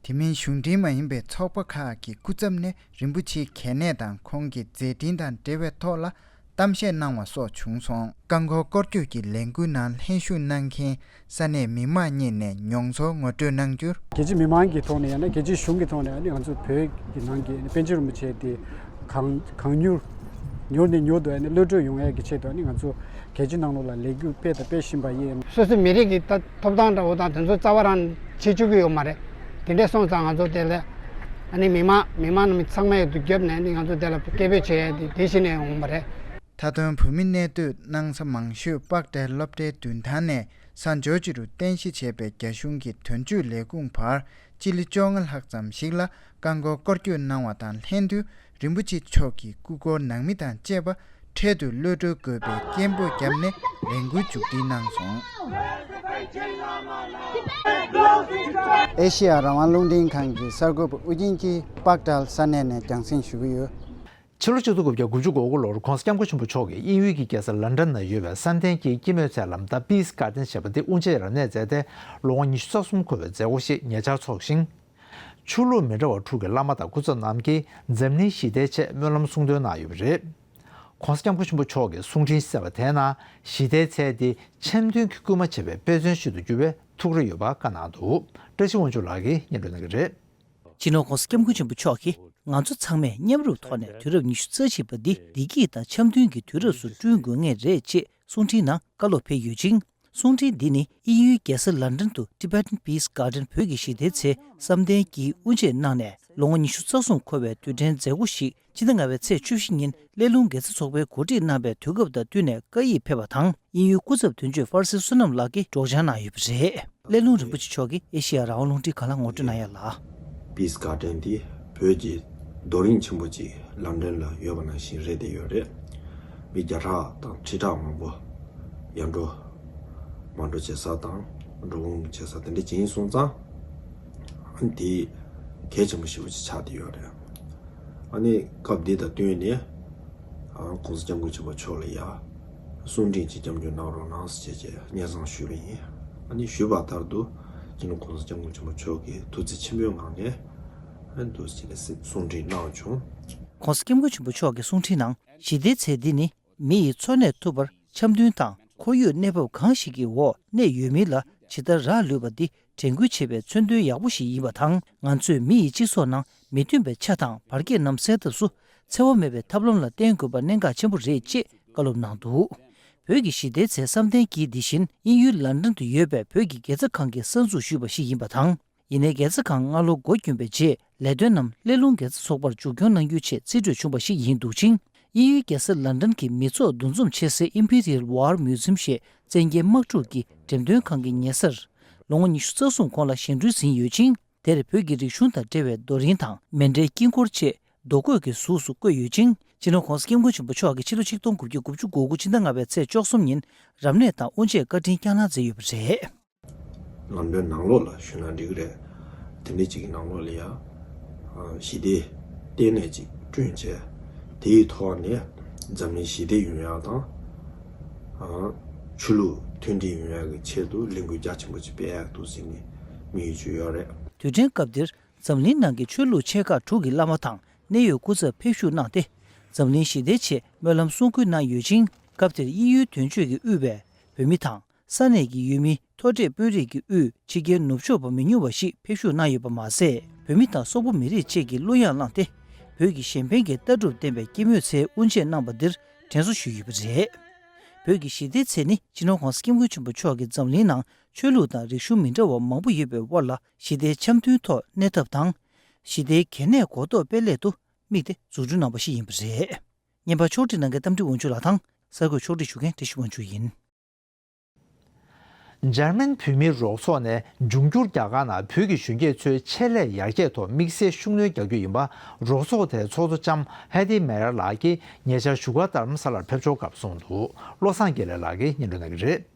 དེ་མིན་གཞུང་འབྲེལ་མ་ཡིན་པའི་ཚོགས་པ་ཁག་གི་སྐུ་ཚབ་ནས་རིན་པོ་ཆེའི་གལ་གནད་དང་ཁོང་གི་མཛད་འཕྲིན་དང་འབྲེལ་བའི་ཐོག་ལ་ གཏམ་བཤད་གནང་བ་སོགས་བྱུང་སོང་། རྐང་འཁོར་སྐོར་སྐྱོད་ཀྱི་ལས་འགུལ་ནང་ལྷན་ཞུགས་གནང་མཁན་ས་གནས་མི་མང་གཉིས་ནས་མྱོང་ཚོར་ངོ་སྤྲོད་གནང་རྒྱུར། རྒྱལ་སྤྱི་མི་མང་གི་ཐོག་ནས་ཡང་ན་རྒྱལ་སྤྱིའི་གཞུང་གི་ཐོག་ནས་ཨ་ནི་ང་ཚོ་བོད་ཀྱི་ནང་གི་པཎ་ཆེན་རིན་པོ་ཆེ་དེ་གང་གང་མྱུར་མྱུར་ནས་མྱུར་དུ་ཨ་ནི་གློད་གྲོལ་ཡོང་ཡས་ཀྱི་ཆེད་དུ་ཨ་ནི་ང་ཚོ་རྒྱལ་སྤྱི་ནང་ལོགས་ལ་ལས་འགུལ་སྤེལ་དང་སྤེལ་བཞིན་པ་ཡིན། སོ་སོའི་མི་རིགས་ཀྱི་ཐོབ་ཐང་འདྲ་བོ་དང་དེ་ཚོ་རྩ་བ་རང་བྱེད་བཅུག་གི་ཡོད་མ་རེད། དེ་འདྲས་སོང་ཙང་ང་ཚོ་དེ་ལ་ཨ་ནི་མི་མང་མི་མང་རྣམས་ཚང་མས་དུ་རྒྱབ་ནས་ཨ་ནི་ང་ཚོ་དེ་ལ་སྐད་འབོད་བྱས་ཏེ་དེ་བཞིན་ནས་འོང་བ་རེད། མཐའ་དོན་བོད་མི་གནས་སྡོད་གནང་ས་མང་ཤོས་པག་ཏའི་སློབ་གྲྭའི་མདུན་ཐང་ནས་ས་ཇོར་ཇི་རུ་རྟེན་གཞི་བྱས་པའི་རྒྱ་གཞུང་གི་དོན་གཅོད་ལས་ཁུངས་བར་སྤྱི་ལེ་བཅོ་ལྔ་ལྷག་ཙམ་ཞིག་ལ་རྐང་འཁོར་སྐོར་སྐྱོད་གནང་བ་དང་ལྷན་དུ། རིན་པོ་ཆེ་མཆོག་གི་སྐུ་འཁོར་ནང་མི་དང་བཅས་པ་འཕྲལ་དུ་གློད་གྲོལ་དགོས་པའི་སྐད་འབོད་བརྒྱབ་ནས་ལས་འགུལ་མཇུག་སྒྲིལ་གནང་སོང་། ཨེ་ཤེ་ཡ་རང་དབང་རླུང་འཕྲིན་ཁང་གི་གསར་འགོད་པ་ཨུ་རྒྱན་གྱིས་པག་ཏཱལ་ས་གནས་ནས་རྒྱང་སྲིང་ཞུ་གི་ཡོད། ཕྱི་ལོ་ཆིག་སྟོང་དགུ་བརྒྱ་དགུ་བཅུ་གོ་དགུ་ལོར་༸གོང་ས་༸སྐྱབས་མགོན་ཆེན་པོ་མཆོག་གིས་དབྱིན་ཡུལ་གྱི་རྒྱལ་ས་ལན་ཀྲན་ན་ཡོད་པའི་བསམ་གཏན་གྱི་སྐྱེད་མོས་ཚལ་ལམ་ད་Peace Garden ཞེས་པ་དེ་དབུ་འབྱེད་རབ་གནས་མཛད་དེ་ལོ་ངོ་ཉི་ཤུ་རྩ་གསུམ་འཁོར་བའི་མཛད་སྒོ་ཞིག་ཉེ་ཆར་འཚོགས་ཤིང་། ཆོས་ལུགས་མི་འདྲ་བ་དྲུག་གི་བླ་མ་དང་སྐུ་ཚབ་རྣམས་ཀྱིས་འཛམ་གླིང་ཞི་བདེའི་ཆེད་སྨོན་ལམ་གསུང་འདོན་གནང་ཡོད་པ་རེད། ༸གོང་ས་༸སྐྱབས་མགོན་ཆེན་པོ་མཆོག་གིས་གསུང་འཕྲིན་གསན་པ་དེའི་ནང་ཞི་བདེའི་ཚལ་འདི་འཆམ་མཐུན་གྱི་སྐུལ་མ་བྱེད་པའི་དཔེ་མཚོན་ཞིག་ཏུ་གྱུར་བའི་ཐུགས་རེ་ཡོད་པ་བཀའ་གནང་འདུག། བཀྲ་ཤིས་དབང་ཕྱུག་ལགས་ཀྱིས་སྙན་སྒྲོན་གནང་གི་རེད། སྤྱི་ནོར་༸གོང་ས་༸སྐྱབས་མགོན་ཆེན་པོ་མཆོག་གིས་ང་ཚོ་ཚང་མས་མཉམ་རུབ་ཐོག་ནས་དུས་རབས་ཉི་ཤུ་རྩ་གཅིག་པ་འདི་བདེ་སྐྱིད་དང་འཆམ་མཐུན་གྱི་དུས་རབས་སུ་བསྐྲུན་དགོས་ངེས་རེད་ཅེས་གསུང་འཕྲིན་ནང་བཀའ་སློབ་ཕེབས་ཡོད་ཅིང་། གསུང་འཕྲིན་འདི་ནི་དབྱིན་ཡུལ་རྒྱལ་ས་ལན་ཀྲན་དུ་Tibetan Peace Garden བོད་ཀྱི་ཞི་བདེའི་ཚལ་བསམ་གཏན་གྱིས་དབུ་འབྱེད་གནང་ནས་ལོ་ངོ་ཉི་ཤུ་རྩ་གསུམ་འཁོར་བའི་དུས་དྲན་མཛད་སྒོ་ཞིག་སྤྱི་ཟླ་ལྔ་པའི་ཚེས་བཅུ་བཞི་ཉིན་སླེ་ལུང་དགེ་རྩ་ཚོགས་པའི་གོ་སྒྲིག་གནང་བའི་དུས་སྐབས་དང་བསྟུན་ནས་བཀའ་ཡིག་ཕེབས་པ་དང་དབྱིན་ཡུལ་སྐུ་ཚབ་དོན་གཅོད་ཧྥར་སེ་བསོད་ནམས་ལགས་ཀྱིས་སྒྲོག་སྦྱང་གནང་ཡོད་པ་རེད། སླེ་ལུང་རིན་པོ་ཆེ་མཆོག་གིས་ཨེ་ཤེ་ཡ་རང་དབང་རླུང་འཕྲིན་ཁང་ལ་ངོ་སྤྲོད་གནང་ཡ་ལ། Peace Garden འདི་བོད་ཀྱི་རྡོ་རིང་ཆེན་པོ་ཅིག་ལན་ཀྲན་ལ་ཡོད་པ་ནང་བཞིན་རེད་དེ་ཡོད་རེད། མི་བརྒྱ་ཕྲག་དང་ཁྲི་ཕྲག་མང་པོ་ཡར་འགྲོ་མར་འགྲོ་བྱེད་ས་དང་འགྲོ་འོང་བྱེད་ས་དེ་འདྲ་ཅིག་ཡིན་སོང་ཙང་ཨ་ནི་དེ་གལ་ཆེན་པོ་ཞེ་པོ་ཅིག་ཆགས་བསྡད་ཡོད་རེད། ཨ་ནི་སྐབས་འདི་དང་བསྟུན་ནས་༸གོང་ས་༸སྐྱབས་མགོན་ཆེན་པོ་མཆོག་ལ་ཡ་གསུང་འཕྲིན་ཅིག་སྐྱབས་འཇུག་གནང་རོགས་གནང་ཟེར་བྱས་བྱས་སྙན་སེང་ཞུས་པ་ཡིན། ཨ་ནི་ཞུས་པ་ལྟར་དུ་སྤྱི་ནོར་༸གོང་ས་༸སྐྱབས་མགོན་ཆེན་པོ་མཆོག་གིས་ཐུགས་བརྩེ་ཆེན་པོའི་ངང་ནས་ཨ་ནི་འདུག་ཟེར་ནས་གསུང་འཕྲིན་གནང་བྱུང་། ༸གོང་ས་༸སྐྱབས་མགོན་ཆེན་པོ་མཆོག་གི་གསུང་འཕྲིན་ནང་ཞི་བདེའི་ཚལ་འདི་ནི་མི་ཡི་འཚོ་གནས་ཐུབ་པར་འཆམ་མཐུན་དང་ཁོར་ཡུག་གནས་བབ་གང་ཞིག་གི་འོག་གནས་ཡོད་མིན་ལ་ཇི་ལྟར་རག་ལུས་པ་འདི་དྲན་སྐུལ་བྱེད་པའི་མཚོན་དོན་ཡག་པོ་ཞིག་ཡིན་པ་དང་། ང་ཚོས་མི་ཡི་སྤྱི་ཚོགས་ནང་མི་མཐུན་པའི་ཆ་དང་བར་ཁྱད་རྣམས་སེལ་ཐབས་སུ་འཚེ་བ་མེད་པའི་ཐབས་ལམ་ལ་བརྟེན་དགོས་པ་གནད་འགག་ཆེན་པོ་རེད་ཅེས་བཀའ་སློབ་གནང་འདུག། བོད་ཀྱི་ཞི་བདེའི་ཚལ་བསམ་གཏན་དཀྱིལ་འདི་བཞིན་དབྱིན་ཡུལ་ལན་ཀྲན་དུ་ཡོད་པའི་བོད་ཀྱི་དགེ་རྩ་ཁང་གིས་གསར་འཛུགས་ཞུས་པ་ཞིག་ཡིན་པ་དང་། ཡིན་ནའི་དགེ་རྩ་ཁང་སྔ་ལོ་འགོ་བསྐྱོན་པའི་རྗེས་ལས་དོན་རྣམས་སླེ་ལུང་དགེ་རྩ་ཚོགས་པར་མཇུག་སྐྱོང་གནང་རྒྱུའི་ཆེད་རྩིས་སྤྲོད་བྱུང་བ་ཞིག་ཡིན་འདུག་ཅིང་། དབྱིན་ཡུལ་རྒྱལ་ས་ལན་ཀྲན་གྱི་མི་ཚོགས་འདུ་འཛོམས་ཆེ་སའི་Imperial War Museum ཞེས་བཙན་རྒྱལ་དམག་འཁྲུག་གི་འགྲེམས་སྟོན་ཁང་གི་ཉེ་སར་ལོ་ངོ་ཉི་ཤུ་རྩ་གསུམ་གོང་ལ་བཞེངས་སྐྲུན་ཟིན་ཡོད་ཅིང་། དེར་བོད་ཀྱི་རིག་གཞུང་དང་འབྲེལ་བའི་རྡོ་རིང་དང་མཎྜལ་དཀྱིལ་འཁོར་བཅས་རྡོ་བརྐོས་ཀྱི་གཟུགས་སུ་བརྐོས་ཡོད་ཅིང་། སྤྱི་ནོར་༸གོང་ས་༸སྐྱབས་མགོན་ཆེན་པོ་མཆོག་གིས་ཕྱི་ལོ་ཆིག་སྟོང་དགུ་བརྒྱ་དགུ་བཅུ་གོ་དགུ་ཕྱི་ཟླ་ལྔ་པའི་ཚེས་བཅུ་གསུམ་ཉིན་རབ་གནས་དང་དབུ་འབྱེད་བཀའ་དྲིན་བསྐྱངས་གནང་མཛད་ཡོད་པ་རེད། ལམ་སྟོན་ནང་ལོགས་ལ་ཞུས་ན་འགྲིག་གི་རེད། དེ་འདྲ་ཅིག་གི་ནང་ལོགས་ལ་ཡང་ཞི་བདེ་ལྟེ་གནས་ཅིག་བསྐྲུན་བྱས། དེའི་ཐོག་ནས་འཛམ་གླིང་ཞི་བདེ་ཡོང་ཡག་དང་། ཆོས་ལུགས་མཐུན་སྒྲིལ་ཡོང་ཡག་གི་ཆེད་དུ་ལས་འགུལ་རྒྱ་ཆེན་པོ་ཅིག་སྤེལ་ཡག་འདུག་ཟེར་ནས་དམིགས་ཡུལ་ཅིག་ཡོད་རེད། དུས་དྲན་སྐབས་འདིར་འཛམ་གླིང་ནང་གི་ཆོས་ལུགས་ཆེ་ཁག་དྲུག་གི་བླ་མ་དང་གནད་ཡོད་སྐུ་ཚབ་ཕེབས་ཞུགས་གནང་སྟེ། འཛམ་གླིང་ཞི་བདེའི་ཆེད་སྨོན་ལམ་གསུང་བསྐུལ་གནང་ཡོད་ཅིང་། སྐབས་དེར་དབྱིན་ཡུལ་དོན་གཅོད་ཀྱིས་དབུས་པའི་བོད་མི་དང་། ས་གནས་ཀྱི་ཡུལ་མི་མཐོ་གྲས་དཔོན་རིགས་ཀྱིས་དབུས་ཕྱི་རྒྱལ་ནུབ་ཕྱོགས་པ་མི་ཉུང་བ་ཞིག་ཕེབས་ཞུགས་གནང་ཡོད་པ་མ་ཟད། བོད་མི་དང་སོག་པོ་མི་རིགས་བཅས་ཀྱི་གླུ་དབྱངས་བླངས་ཏེ། བོད་ཀྱི་གཞན་ཕན་གྱི་ལྟ་གྲུབ་ལྡན་པའི་སྐྱེད་མོས་ཚལ་དབུ་འབྱེད་གནང་པ་འདིར་དྲན་གསོ་ཞུས་ཡོད་པ་རེད། བོད་ཀྱི་ཞི་བདེའི་ཚལ་ནི་སྤྱི་ནོར་༸གོང་ས་༸སྐྱབས་མགོན་ཆེན་པོ་མཆོག་གིས་འཛམ་གླིང་ནང་ཆོས་ལུགས་དང་རིག་གཞུང་མི་འདྲ་བ་མང་པོ་ཡོད་པའི་དབར་ལ་ཞི་བདེའི་འཆམ་མཐུན་ཐོག་གནས་ཐབས་དང་། ཞི་བདེའི་གལ་གནད་གོ་རྟོགས་སྤེལ་སླད་དུ་དམིགས་ཏེ་འཛུགས་སྐྲུན་གནང་པ་ཞིག་ཡིན་པ་རེད། བརྙན་པར་ཕྱོགས་སྒྲིག་གནང་མཁན་རྟ་མགྲིན་དབང་ཕྱུག་ལགས་དང་། གསར་འགོད་ཕྱོགས་སྒྲིག་ཞུ་མཁན་བཀྲ་ཤིས་དབང་ཕྱུག་ཡིན། འཇར་མན་བོད་མིའི་རོགས་ཚོགས་ནས་འབྱུང་འགྱུར་རྒྱ་གར་ནང་བོད་ཀྱི་གཞོན་སྐྱེས་ཚོའི་ཆེད་ལས་ཡར་རྒྱས་ཐོག་དམིགས་བསལ་ཤུགས་སྣོན་རྒྱག་རྒྱུ་ཡིན་པ། རོགས་ཚོགས་དེའི་ཚོགས་གཙོ་ལྕམ་ཧེ་ཏི་མེ་ཡར་ལགས་ཀྱིས་ཉེ་ཆར་བཞུགས་སྒར་རྡ་རམ་ས་ལར་ཕེབས་འབྱོར་སྐབས་གསུངས་འདུག། བློ་བཟང་དགེ་ལེགས་ལགས་ཀྱིས་སྙན་སྒྲོན་གནང་གི་རེད།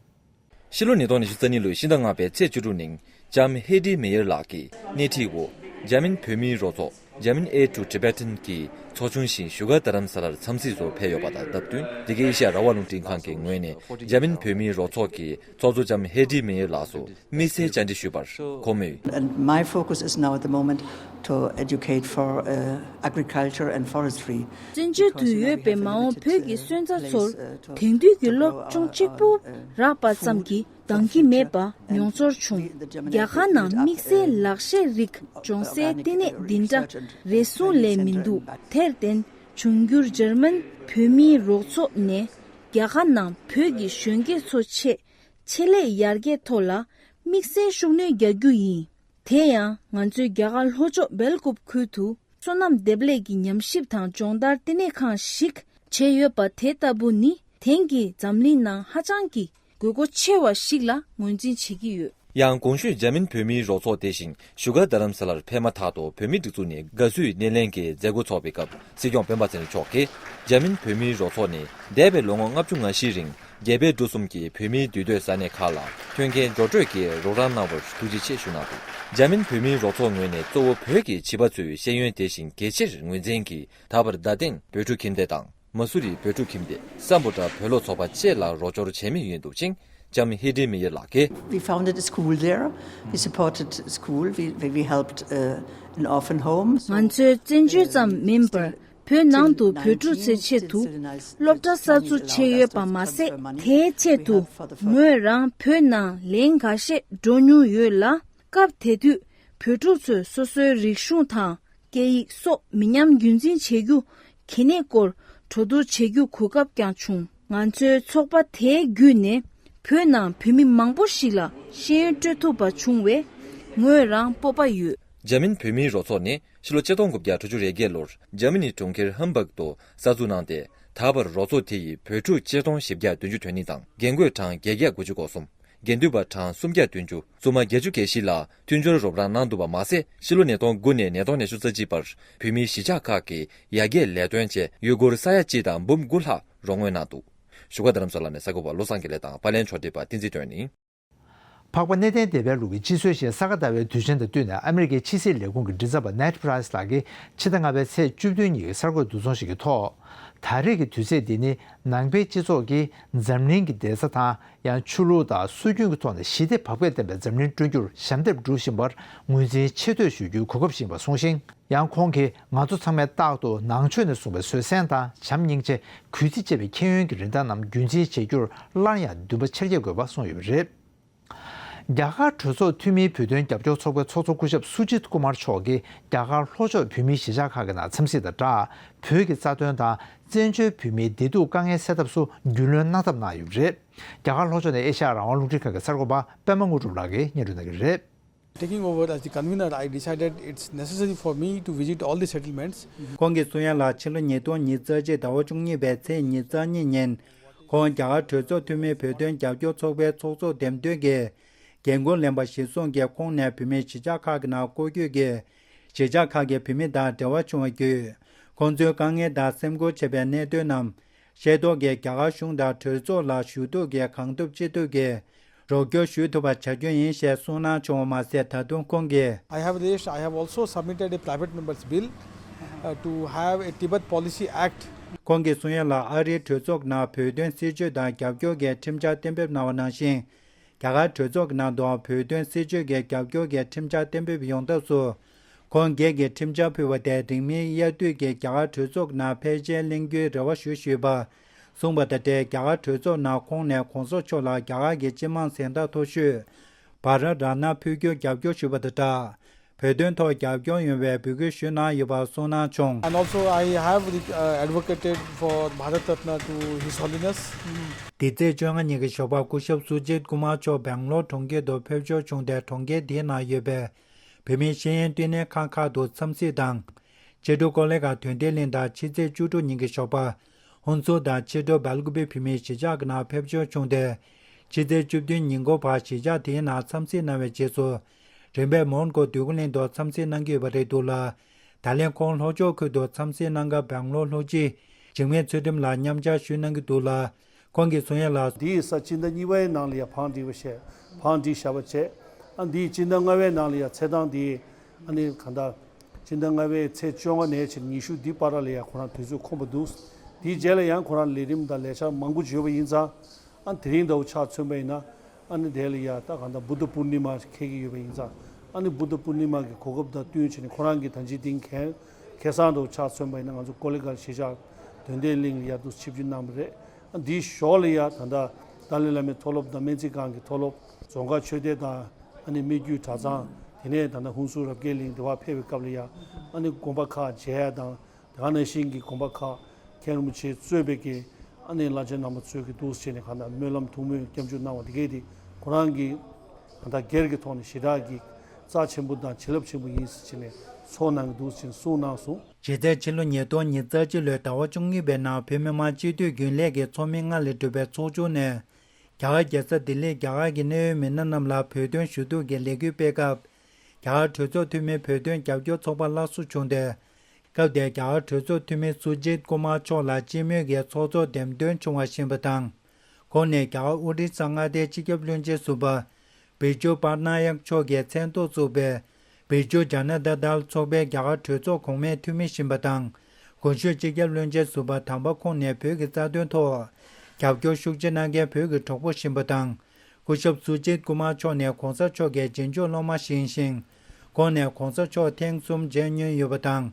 ཕྱི་ལོ་ཉིས་སྟོང་ཉི་ཤུ་རྩ་གཉིས་ལོའི་ཕྱི་ཟླ་ལྔ་པའི་ཚེས་བཅུ་དྲུག་ཉིན་ལྕམ་ཧེ་ཏི་མེ་ཡར་ལགས་ཀྱིས་སྣེ་ཁྲིད་འོག་འཇར་མན་བོད་མིའི་རོགས་ཚོགས་German Aid to Tibetan གི་ ཚོགས་ཆུང་ཞིག་བཞུགས་སྒར་རྡ་རམ་ས་ལར་འཚམས་གཟིགས་སུ་ཕེབས་ཡོད་པ་དང་སྟབས་བསྟུན། འདི་གའི་ཨེ་ཤ་ཡ་རང་དབང་རླུང་འཕྲིན་ཁང་གི་ངོས་ནས་འཇར་མན་བོད་མིའི་རོགས་ཚོགས་ཀྱི་ཚོགས་གཙོ་ལྕམ་ཧེ་ཌི་མེ་ཡར་ལགས་སུ་དམིགས་བསལ་བཅར་འདྲི་ཞུས་པར་ཁོ་མོས། And my focus is now at the moment to educate for uh, agriculture and forestry. བཙན་བྱོལ་དུ་ཡོད་པའི་མ་འོངས་བོད་ཀྱི་སོན་རྩ་ཚོར་དེང་དུས་ཀྱི་སློབ་སྦྱོང་གཅིག་པུ་རག་པ་ཙམ་གྱིས་འདང་གི་མེད་པ་མྱོང་ཚོར་བྱུང་། རྒྱལ་ཁབ་ནང་དམིགས་བསལ་ལག་ཤེས་རིག་སྦྱོང་སའི་ལྟེ་གནས་འདི་འདྲ་རེ་ཟུང་ལས་མི་འདུག་དེར་བརྟེན་འབྱུང་འགྱུར་འཇར་མན་བོད་མིའི་རོགས་ཚོགས་ནས་རྒྱལ་ཁབ་ནང་བོད་ཀྱི་གཞོན་སྐྱེས་ཚོ་ཆེད་ཆེད་ལས་ཡར་རྒྱས་ཐོག་ལ་དམིགས་བསལ་ཤུགས་སྣོན་རྒྱག་རྒྱུ་ཡིན། དེ་ཡང་ང་ཚོའི་རྒྱ་གར་ལྷོ་ཕྱོགས་སྦེལ་ཀོབ་ཁུལ་དུ་སོ་ནམ་འདེབས་ལས་ཀྱི་ཉམས་ཞིབ་དང་སྦྱོང་བརྡར་ལྟེ་གནས་ཁང་ཞིག་བྱས་ཡོད་པ་དེ་ལྟ་བུ་ནི་དེང་གི་འཛམ་གླིང་ནང་ཧ་ཅང་གི་དགོས་མཁོ་ཆེ་བ་ཞིག་ལ་ངོས་འཛིན་བྱེད་ཀྱི་ཡོད། ཡང་གོང་ཞུས་འཇར་མན་བོད་མིའི་རོགས་ཚོགས་དེ་བཞིན་བཞུགས་སྒར་རྡ་རམ་ས་ལར་ཕེབས་མ་ཐག་ཏུ་བོད་མིའི་སྒྲིག་འཛུགས་ནས་དགའ་བསུའི་སྣེ་ལེན་གྱི་མཛད་སྒོ་འཚོགས་པའི་སྐབས་སྲིད་སྐྱོང་སྤེན་པ་ཚེ་རིང་མཆོག་གིས་འཇར་མན་བོད་མིའི་རོགས་ཚོགས་ནས་འདས་པའི་ལོ་ངོ་ལྔ་བཅུ་ང་བཞི་རིང་རྒྱལ་པོའི་འབྲུ་གསུམ་གྱི་བོད་མིའི་འདུས་སྡོད་ས་གནས་ཁག་ལ་མཐུན་རྐྱེན་སྦྱོར་སྤྲོད་ཀྱིས་རོགས་རམ་གནང་བར་ཐུགས་རྗེ་ཆེ་ཞུ་གནང་འདུག་འཇར་མན་བོད་མིའི་རོགས་ཚོགས་ངོས་ནས་གཙོ་བོ་བོད་ཀྱི་བྱིས་པ་ཚོའི་ཤེས་ཡོན་དེ་བཞིན་གལ་ཆེར་ངོས་འཛིན་གྱིས་ད་བར་རྡ་སྟེང་བོད་ཕྲུག་ཁྱིམ་སྡེ་དང་། མ་སུ་རི་བོད་ཕྲུག་ཁྱིམ་སྡེ། སམ་བྷོ་ཊ་བོད་ལོག་ཚོགས་པ་བཅས་ལ་རོགས་སྐྱོར་བྱེད་མུས་ཡིན་འདུག་ཅིང་། ལྕམ་ཧི་ཏི་མི་ཡེ་ལགས་ཀྱིས། We founded a school there. We supported school. We, we, we helped uh, an orphan home. ང་ཚོས་བཙན་བྱོལ་ཙམ་མིན་པར་བོད་ནང་དུ་བོད་ཕྲུག་ཚོའི་ཆེད་དུ་སློབ་གྲྭ་གསར་འཛུགས་བྱས་ཡོད་པ་མ་ཟད། དེའི་ཆེད་དུ་ངོས་རང་བོད་ནང་ལན་འགའ་ཤས་འགྲོ་མྱོང་ཡོད་ལ། སྐབས་དེ་དུས་བོད་ཕྲུག་ཚོས་སོ་སོའི་རིག་གཞུང་དང་། སྐད་ཡིག་སོགས་མི་ཉམས་རྒྱུན་འཛིན་བྱེད་རྒྱུ་གལ་གནད་སྐོར་གྲོས་བསྡུར་བྱེད་རྒྱུ་གོ་སྐབས་ཀྱང་བྱུང་། ང་ཚོའི་ཚོགས་པ་དེའི་བརྒྱུད་ནས་བོད་ནང་བོད་མི་མང་པོ་ཞིག་ལ་ཤེས་ཡོན་སྤྲོད་ཐུབ་པ་བྱུང་བས་ངོས་རང་སྤོབས་པ་ཡོད། འཇར་མན་བོད་མིའི་རོགས་ཚོགས་ནི་ཕྱི་ལོ་ཆིག་སྟོང་དགུ་བརྒྱ་དྲུག་ཅུ་རེ་བརྒྱད་ལོར་འཇར་མ་ནི་གྲོང་ཁྱེར་ཧམ་སྦག་ཏུ་གསར་འཛུགས་གནང་སྟེ། ད་བར་རོགས་ཚོགས་དེ་ཡིས་བོད་ཕྲུག་ཆིག་སྟོང་བཞི་བརྒྱ་བདུན་ཅུ་དོན་གཉིས་དང་རྒན་རྒོན་གྲངས་བརྒྱད་བརྒྱ་དགུ་བཅུ་གོ་གསུམ། དགེ་འདུན་པ་གྲངས་སུམ་བརྒྱ་བདུན་ཅུ། བཙུན་མ་བརྒྱད་ཅུ་གྱ་བཞི་ལ་མཐུན་སྦྱོར་རོགས་རམ་གནང་འདུག་པ་མ་ཟད། ཕྱི་ལོ་ཉིས་སྟོང་དགུ་ནས་ཉིས་སྟོང་ཉི་ཤུ་རྩ་གཅིག་བར་བོད་མིའི་གཞིས་ཆགས་ཁག་གི་ཡར་རྒྱས་ལས་དོན་ཆེད་ཡུལ་སྒོར་ས་ཡ་གཅིག་དང་འབུམ་དགུ་ལྷག་རོགས་དངུལ་གནང་འདུག་བཞུགས་སྒར་རྡ་རམ་ས་ལ་ནས་གསར་འགོད་པ་བློ་བཟང་དགེ་ལེགས་དང་པར་ལེན་ཕྱོགས་སྒྲིག་པ་བསྟན་འཛིན་དོན་ནི། འཕགས་པ་གནས་བརྟན་སྡེ་པའི་ལུགས་ཀྱི་སྤྱི་སྲོལ་ཞེས་ས་ག་ཟླ་བའི་དུས་ཆེན་དང་བསྟུན་ནས་ཨ་མི་རི་ཀའི་ཕྱི་སྲིད་ལས་ཁུངས་ཀྱི་མགྲིན་ཚབ་པ་ནེཌ་པ་རའི་སི་ལགས་ཀྱིས་ཕྱི་ཟླ་ལྔ་པའི་ཚེས་བཅུ་བདུན་ཉིན་གྱི་གསར་འགོད་འདུ་ཚོགས་ཤིག་གི་ཐོག་ད་རེས་ཀྱི་དུས་ཚེས་འདི་ནི་ནང་པའི་སྤྱི་ཚོགས་ཀྱིས་འཛམ་གླིང་གི་བདེ་རྩ་དང་། ཡང་ཆོས་ལུགས་དང་སྲོལ་རྒྱུན་གྱི་ཐོག་ནས་ཞི་བདེ་བག་ཕེབས་ལྡན་པའི་འཛམ་གླིང་བསྐྲུན་རྒྱུར་ཞབས་འདེགས་སྒྲུབ་བཞིན་པར་ངོས་འཛིན་ཆེ་བསྟོད་ཞུ་རྒྱུའི་གོ་སྐབས་ཤིག་ཡིན་པ་གསུངས་ཤིང་། ཡང་ཁོང་གིས་ང་ཚོ་ཚང་མས་རྟག་ཏུ་ནང་ཆོས་ནས་གསུངས་པའི་བཟོད་བསྲན་དང་བྱམས་སྙིང་རྗེ། གུས་བརྩི་བཅས་པའི་ཁྱད་ཡོན་གྱི་རིན་ཐང་རྣམས་རྒྱུན་འཛིན་བྱེད་རྒྱུར་སླར་ཡང་འདུན་པ་ཆེར་སྐྱེད་དགོས་པ་གསུངས་ཡོད་པ་རེད། རྒྱ་གར་གྲོས་ཚོགས་འཐུས་མིའི་བོད་དོན་རྒྱབ་སྐྱོར་ཚོགས་པའི་ཚོགས་གཙོ་སྐུ་ཞབས་སུ་ཇིད་ཀུ་མར་མཆོག་གིས་རྒྱ་གར་ལྷོ་ཕྱོགས་བོད་མིའི་གཞིས་ཆགས་ཁག་གི་ནང་འཚམས་གཟིགས་དང་སྦྲགས། བོད་ཀྱི་རྩ་དོན་དང་བཙན་བྱོལ་བོད་མིའི་བདེ་སྡུག་དཀའ་ངལ་སེལ་ཐབས་སུ་རྒྱུས་ལོན་གནང་ཐབས་གནང་ཡོད་པ་རེད། རྒྱ་གར་ལྷོ་ཕྱོགས་ནས་ཨེ་ཤ་ཡ་རང་དབང་རླུང་འཕྲིན་ཁང་གི་གསར་འགོད་པ་པད་མ་དངོས་གྲུབ་ལགས་ཀྱིས་སྙན་སྒྲོན་གནང་གི་རེད། Taking over as the convener, I decided it's necessary for me to visit all the settlements. ཁོང་གིས་གསུང་ཡ་ལ། ཕྱི་ལོ་ཉིས་སྟོང་ཉི་ཤུ་རྩ་གཅིག་ཟླ་བ་བཅུ་གཉིས་པའི་ཚེས་ཉི་ཤུ་རྩ་གཉིས་ཉིན། ཁོང་རྒྱ་གར་གྲོས་ཚོགས་འཐུས་མིའི་བོད་དོན་རྒྱབ་སྐྱོར་ཚོགས་པའི་ཚོགས་གཙོ་འདེམས་ཐོན་གྱི་འགན་འཁུར་ལེན་པ་གཞིར་བཟུང་གིས། ཁོང་ནས་བོད་མིའི་གཞིས་ཆགས་ཁག་གི་ནང་སྐོར་སྐྱོད་ཀྱིས་གཞིས་ཆགས་ཁག་གི་བོད་མི་དང་འབྲེལ་བ་བྱུང་བ་བརྒྱུད། ཁོང་ཚོའི་དཀའ་ངལ་དང་སེམས་ཁུར་བྱེད་པའི་གནད་དོན་རྣམས་ཤེས་རྟོགས་ཀྱིས། རྒྱ་གར་གཞུང་དང་གྲོས་ཚོགས་ལ་ཞུ་གཏུག་གིས་གང་ཐུབ་ཅི་ཐུབ་ཀྱིས་རོགས་སྐྱོར་ཞུ་ཐུབ་པ་བྱ་རྒྱུ་ཡིན་ཞེས་གསུངས་གནང་བྱུང་བ་མ་ཟད། ད་དུང་ཁོང་གིས། I have raised, I have also submitted a private member's bill uh, to have a Tibet Policy Act. ཁོང་གིས་གསུང་ཡ་ལ། ཨ་རིའི་གྲོས་ཚོགས་ནང་བོད་དོན་སྲིད་བྱུས་དང་རྒྱབ་སྐྱོར་གྱི་ཁྲིམས་འཆར་གཏན་འབེབས་གནང་བ་ནང་བཞིན། རྒྱ་གར་གྲོས་ཚོགས་ནང་དུའང་བོད་དོན་སྲིད་བྱུས་ཀྱི་རྒྱབ་སྐྱོར་གྱི་ཁྲིམས་འཆར་གཏན་འབེབས་ཡོང་ཐབས་སུ། ཁོང་སྒེར་གྱི་ཁྲིམས་འཆར་ཕུལ་བ་དེ་རིང་མིན་དབྱར་དུས་ཀྱི་རྒྱ་གར་གྲོས་ཚོགས་ནང་ཕལ་ཆེར་གླེང་རྒྱུའི་རེ་བ་ཞུ་ཞུས་པ་གསུངས་པ་དང་འབྲེལ། རྒྱ་གར་གྲོས་ཚོགས་ནང་ཁོང་ནས་གོང་ས་མཆོག་ལ་རྒྱ་གར་གྱི་སྤྱི་དམངས་གཟེངས་རྟགས་མཐོ་ཤོས་བྷ་ར་ར་ཏ་ན་ཕུལ་རྒྱུར་རྒྱབ་སྐྱོར་ཞུས་པ་དང་སྦྲགས། བོད་དོན་ཐོག་རྒྱབ་སྐྱོར་ཡོང་བའི་འབོད་སྐུལ་ཞུས་གནང་ཡོད་པ་གསུངས་གནང་བྱུང་། And also I have uh, advocated for Bharat Ratna to His Holiness. འདི་ཚེས་བཅོ་ལྔ་ཉིན་གྱི་ཞོགས་པར་སྐུ་ཞབས་སུ་ཇིད་ཀུ་མར་མཆོག་སྦེང་ལོར་གྲོང་ཁྱེར་དུ་ཕེབས་འབྱོར་བྱུང་སྟེ། གྲོང་ཁྱེར་འདིའི་ནང་ཡོད་པའི་བོད་མིའི་ཤེས་ཡོན་བསྟི་གནས་ཁང་ཁག་ཏུ་འཚམས་གཟིགས་དང་། ཕྱི་དྲོ་ཀོ་ལི་གྷལ་དོན་ལྡན་གླིང་དང་། ཕྱི་ཚེས་བཅུ་དྲུག་ཉིན་གྱི་ཞོགས་པར་ཧུན་སུར་དང་ཕྱི་དྲོ་སྦེལ་ཀུ་པེ་བོད་མིའི་གཞིས་ཆགས་ཀྱི་ནང་ཕེབས་འབྱོར་བྱུང་སྟེ། ཕྱི་ཚེས་བཅུ་བདུན་ཉིན་གུང་བར་གཞིས་ཆགས་དེའི་ནང་འཚམས་གཟིགས་གནང་བའི་རྗེས་སུ། རིམ་པས་མོན་གྷོ་འདོད་རྒུ་གླིང་དུ་འཚམས་གཟིགས་གནང་གི་ཡོད་པ་རེད་འདུག་ལ། ད་ལན་ཁོང་ལྷོ་ཕྱོགས་ཁུལ་དུ་འཚམས་གཟིགས་གནང་སྐབས་སྦེང་ལོར་ལྷོ་སྤྱི་འཇིགས་མེད་ཚུལ་ཁྲིམས་ལགས་མཉམ་ཞུགས་གནང་གི་འདུག་ལ། ཁོང་གིས་གསུང་ཡ་ལ། འདིའི་ས་སྤྱི་ཟླ་གཉིས་པའི་ནང་ལ་ཡ་བང་སྒྲིག་པ་བྱས། བང་སྒྲིག་བཞག་པ་བྱས། ཨ་འདིའི་སྤྱི་ཟླ་ལྔ་པའི་ནང་ལ་ཡ་ཚེས་གྲངས་འདི་ཨ་ནི་གང་ལྟར་ སྤྱི་ཟླ་ལྔ་པའི་ཚེས་བཅོ་ལྔ་ནས་ཕྱིན་ཉི་ཤུ་འདི་བར་ལ་ཡང་ཁོ་རང་དུས་ཚོད་ཁོམ་པ་འདུག་དེའི་རྗེས་ལ་ཡང་ཁོ་རང་ལས་རིམ་དང་ལས་འཆར་མང་པོ་ཅིག་ཡོད་པ་ཡིན་ཙང་། ཨ་ནི་དེ་རིང་འདྲ་བོ་ཆ་མཚོན་པ་ཡིན་ན། ཨ་ནི་དེ་ལ་ཡ་ད་གང་ལྟར་བུདྡྷ་པུར་ནི་མ་འཁེལ་གྱི་ཡོད་པ་ཡིན་ཙང་། ཨ་ནི་བུདྡྷ་པུར་ནི་མ་གི་གོ་སྐབས་དང་བསྟུན་བྱས་ནས་ཁོ་རང་གི་ད་ཅི་ཐིང་གལ་ཁེ་སང་འདྲ་བོ་ཆ་མཚོན་པ་ཡིན་ན། ང་ཚོ་ཀོ་ལི་གྷལ་གཞིས་ཆགས་དོན་ལྡན་གླིང་ལ་ཡ་འདུག་ཆིབས་བསྒྱུར་གནང་བ་རེད། ཨ་འདིའི་ཞོར་ལ་ཡ་ད་ལྟ་ཏཱ་ལའི་བླ་མའི་མཐོ་སློབ་དང་སྨན་རྩིས་ཁང་གི་མཐོ་སློབ། རྫོང་དཀར་ཆོས་སྡེ་དང་། ཨ་ནི་སྨད་རྒྱུད་གྲྭ་ཚང་། དེ་ནས་ད་ལྟ་ཧུན་སུར་རབ་རྒྱས་གླིང་དེ་བར་ཕེབས་པའི་སྐབས་ལ་ཡ། ཨ་ནི་དགོན་པ་ཁག་མཇལ་ཡ་དང་། དེ་ག་ནང་བཞིན་གྱི་དགོན་པ་ཁག་མཁན་རིན་པོ་ཆེ་གཙོས་པའི་གི་ཨ་ནི་བླ་ཆེན་རྣམ་པ་ཚོས་ཀྱི་འདུག་སེ་བྱས་ནས་གང་ལྟར་སྨོན་ལམ་ཐུགས་སྨོན་སྐྱབས་འཇུག་གནང་བ་དེ་གས་དེ་ཁོ་རང་གི་གང་ལྟར་སྒེར་གྱི་ཐོག་ནས་ཞེ་དྲག་གི་རྩ་ཆེན་པོ་དང་བྱིན་རླབས་ཆེན་པོ་ཡིན་ཟེར་བྱས་ནས་ཚོགས་གནང་གི་འདུག་ཟེར་གསུངས་གནང་སོང་། རྗེས་ཚེས་ཕྱི་ལོ་ཉིས་སྟོང་ཉི་ཤུ་རྩ་གཅིག་ལོའི་ཟླ་བ་བཅུ་གཉིས་པའི་ནང་བོད་མི་མང་སྤྱི་འཐུས་རྒྱུན་ལས་ཀྱི་ཚོགས་མི་ལྔ་ལས་གྲུབ་པའི་ཚོགས་ཆུང་ནས། རྒྱ་གར་རྒྱལ་ས་ལྡི་ལིར་རྒྱ་གར་གྱི་གནད་ཡོད་མི་སྣ་རྣམས་ལ་བོད་དོན་ཞུ་གཏུག་གི་ལས་འགུལ་སྤེལ་སྐབས། རྒྱ་གར་གྲོས་ཚོགས་འཐུས་མིའི་བོད་དོན་རྒྱབ་སྐྱོར་ཚོགས་པ་སླར་གསོ་བྱུང་སྟེ། སྐབས་དེར་རྒྱ་གར་གྲོས་ཚོགས་འཐུས་མི་སུ་ཇིད་ཀུ་མར་མཆོག་ལ་སྤྱི་མོས་ཀྱི་ཚོགས་གཙོ་འདེམས་ཐོན་བྱུང་བ་བཞིན་པ་དང་། ཁོང་ནས་རྒྱ་གར་ཨོ་རི་ས་མངའ་སྡེའི་སྤྱི་ཁྱབ་བློན་ཆེན་ཟུར་པ་བི་ཇུ་པ་ན་ཡག་མཆོག་གིས་མཚན་ཐོག་བཙུགས་པའི་བི་ཇུ་ཇ་ན་ཏ་དལ་ཚོགས་པའི་རྒྱ་གར་གྲོས་ཚོགས་གོང་མའི་འཐུས་མི་ཞིག་ཡིན་པ་དང་། གོང་ཞུས་སྤྱི་ཁྱབ་བློན་ཆེན་ཟུར་པ་དམ་པ་ཁོང་ནས་བོད་ཀྱི་རྩ་དོན་ཐོག་རྒྱབ་སྐྱོར་ཤུགས་ཆེ་གནང་མཁན་བོད་ཀྱི་གྲོགས་པོ་ཞིག་ཡིན་པ་དང་། སྐུ་ཞབས་སུ་ཇིད་ཀུ་མར་མཆོག་ནས་གོང་ས་མཆོག་གི་རྗེས་འཇུག་སློབ་མ་ཞིག་ཡིན་ཞིང་། ཁོང་ནས་གོང་ས་མཆོག་ཐེངས་གསུམ་མཇལ་མྱོང་ཡོད་པ་དང་།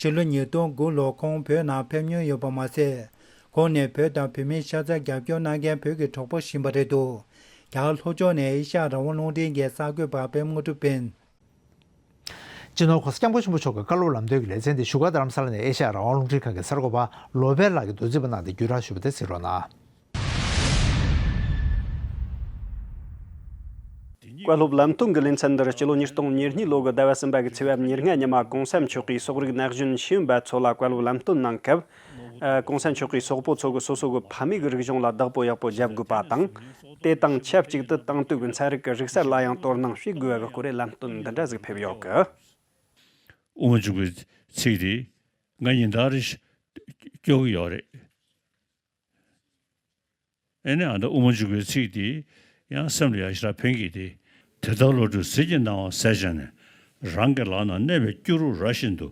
ཕྱི་ལོ་ཉིས་སྟོང་དགུ་ལོར་ཁོང་བོད་ནང་ཕེབས་མྱོང་ཡོད་པ་མ་ཟད། ཁོང་ནས་བོད་དང་བོད་མིའི་ཤ་ཚ་རྒྱབ་སྐྱོར་གནང་མཁན་བོད་ཀྱི་གྲོགས་པོ་ཞིག་ཡིན་པ་རེད་འདུག་རྒྱ་གར་ལྷོ་ཕྱོགས་ནས་ཨེ་ཤ་ཡ་རང་དབང་རླུང་འཕྲིན་གྱི་གསར་འགོད་པ་པད་དངོས་གྲུབ་ཡིན། སྤྱི་ནོར་༸གོང་ས་༸སྐྱབས་མགོན་ཆེན་པོ་མཆོག་གི་བཀའ་སློབ་ལམ་སྟོན་གྱི་ལེ་ཚན་དེ་བཞུགས་སྒར་རྡ་རམ་ས་ལ་ནས་ཨེ་ཤ་ཡ་རང་དབང་རླུང་འཕྲིན་ཁང་གི་གསར་འགོད་པ་ལོ་པེ་ལགས་ཀྱིས་མདོར་བསྡུས་པ་གནང་སྟེ་བརྒྱུད་བསྒྲགས་ཞུས་པ་དེ་གཟིགས་རོགས་གནང་། བཀའ་སློབ་ལམ་སྟོན་གྱི་ལེ་ཚན་འདིར་སྤྱི་ལོ་ཉིས་སྟོང་ཉེར་གཉིས་ལོ་གི་ཟླ་བ་གསུམ་པ་གི་ཚེས་པ་ཉེར་ལྔ་ཉི་མ་༸གོང་ས་མཆོག་གིས་སོག་རིགས་ན་གཞོན་ཤེས་ཡོན་པ་ཚོ་ལ་བཀའ་སློབ་ལམ་སྟོན་གནང་སྐབས། ཨ། ༸གོང་ས་མཆོག་གིས་སོག་པོ་ཚོ་གི་སོ་སོ་གི་ཕ་མེས་ཀྱི་རིག་གཞུང་ལ་བདག་པོ་ཡག་པོ་བརྒྱབ་དགོས་པ་དང་། དེ་དང་ཆབས་ཅིག་ཏུ་དེང་དུས་ཀྱི་ཚན་རིག་གི་རིག་གསར་ལ་ཡང་དོ་སྣང་བྱེད་དགོས་པ་གི་སྐོར་ལམ་སྟོན་འདི་འདྲ་ཟིག་ཕེབས་ཡོད་གི། དབུ་མ་འཇུག་པའི་ཚིག་དེ་ང་ཉིན་ལྟར་རེ་སྐྱོར་གྱི་ཡོད་རེད། ཨེ་ནས་ཨ་ད་དབུ་མ་འཇུག་པའི་ཚིག་དེ་ཡང་སེམས་ལ་ཡང་ཞེ་དྲག་ཕན་གྱི་དེ། དེ་ལྟར་བློ་གྲོས་ཟིལ་གྱིས་གནང་བ་ཟད་བྱས་ནས། རང་གི་ལག་ན་གནས་པའི་སྐྱུ་རུ་ར་བཞིན་དུ།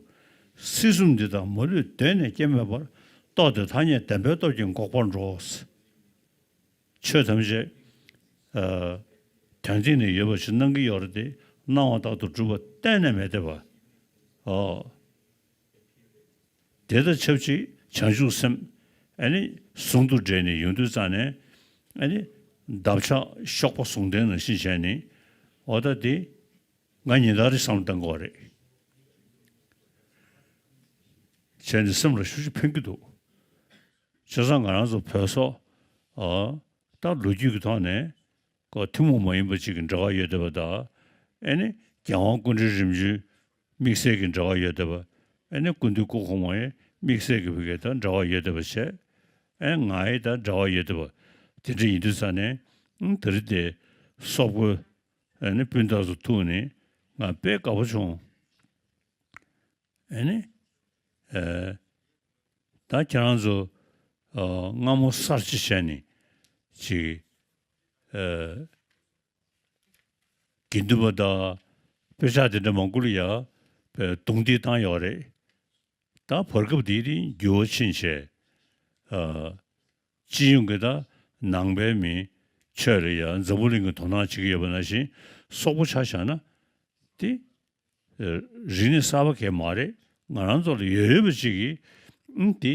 སྲིད་གསུམ་འདི་དག་མ་ལུས་གདོད་ནས་སྐྱེ་མེད་པར། རྟོགས་ཏེ་ཐ་སྙད་བདེན་པའི་སྟོབས་ཀྱིས་འགོག་པར་འགྲོ། ཆོས་ཐམས་ཅད། ཨ། དོན་སྟེང་ནས་ཡོད་པ་ཞིག་སྣང་གི་ཡོད་རེད་དེ། སྣང་བ་ལྟར་དུ་གྲུབ་པ་གཏན་ནས་མེད་དེ་བ། ཨོ། དེ་དང་ཆབས་ཅིག་བྱང་ཆུབ་སེམས། ཨ་ནི་ཟུང་དུ་འབྲེལ་ནས་ཡོང་དུས་ཙང་ནས། ཨ་ནི་འདབ་ཆགས་གཤོག་པ་ཟུང་ལྡན་ནང་བཞིན་བྱས་ནས། འོ་ད་དེ་ང་ཉིན་ལྟར་རེ་བསམ་བློ་གཏང་དགོས་རེད། བྱས་ནས་སེམས་ལ་ཤུགས་ཆེ་ཕན་གྱི་འདུག་བྱས་ཙང་ང་རང་ཚོ་བོད་སོག་ཨ། ད་ལོ་རྒྱུས་ཀྱི་ཐོག་ནས། ཁོ་ཐུན་མོང་མ་ཡིན་པ་ཅིག་གི་འབྲེལ་བ་ཡོད་བསྡད་པ་དང་། ཨེ་ནི་རྒྱལ་དབང་སྐུ་ཕྲེང་རིམ་བྱོན་དམིགས་བསལ་གྱི་འབྲེལ་བ་ཡོད་བསྡད་པ། ཨེ་ནི་སྐུ་མདུན་སྐུ་གོང་མ་ཡང་དམིགས་བསལ་གྱི་བུ་གའི་དང་འབྲེལ་བ་ཡོད་བསྡད་པ་བྱས། ཨེ་ང་ཡི་དང་འབྲེལ་བ་ཡོད་བསྡད་པ། དེ་འདྲ་ཡིན་དུས་ཙང་ནས། ཨང་། དེ་རིང་དེ་སོག་པོ་ཨེ་ནི་སྤུན་ཟླ་ཚོ་ཐུག་ནས་ང་དཔེ་དགའ་པོ་བྱུང་། ཨེ་ནི། ཨེ། ད་ཁྱེད་རང་ཚོ། ཨ། སྔ་མོ་གསར་བརྗེ་བྱས་ནས་ཅིག་ཨ། དགེ་འདུན་པ་དང་དཔེ་ཆ་དེ་འདྲ་མང་པོ་ལ་ཡ་རྡུང་རྡེག་བཏང་ཡོད་རེད། ད་བར་སྐབས་དེའི་རིང་འགྱུར་བ་ཕྱིན་བྱས། ཨ། སྤྱི་ཡོངས་ཀྱི་ད་ནང་པའི་མི་ཆོས་ལ་ཡ་འཛམ་བུ་གླིང་གི་དོ་སྣང་བྱེད་ཀྱི་ཡོད་པ་ནང་བཞིན། སོག་པོ་ཆ་བཞག་ན་དེ། རིག་གནས་གསར་པ་གས་མ་རེད། ང་རང་ཚོ་ལ་ཡོད་ཡོད་པ་ཅིག་གིས། ཨང་། དེ་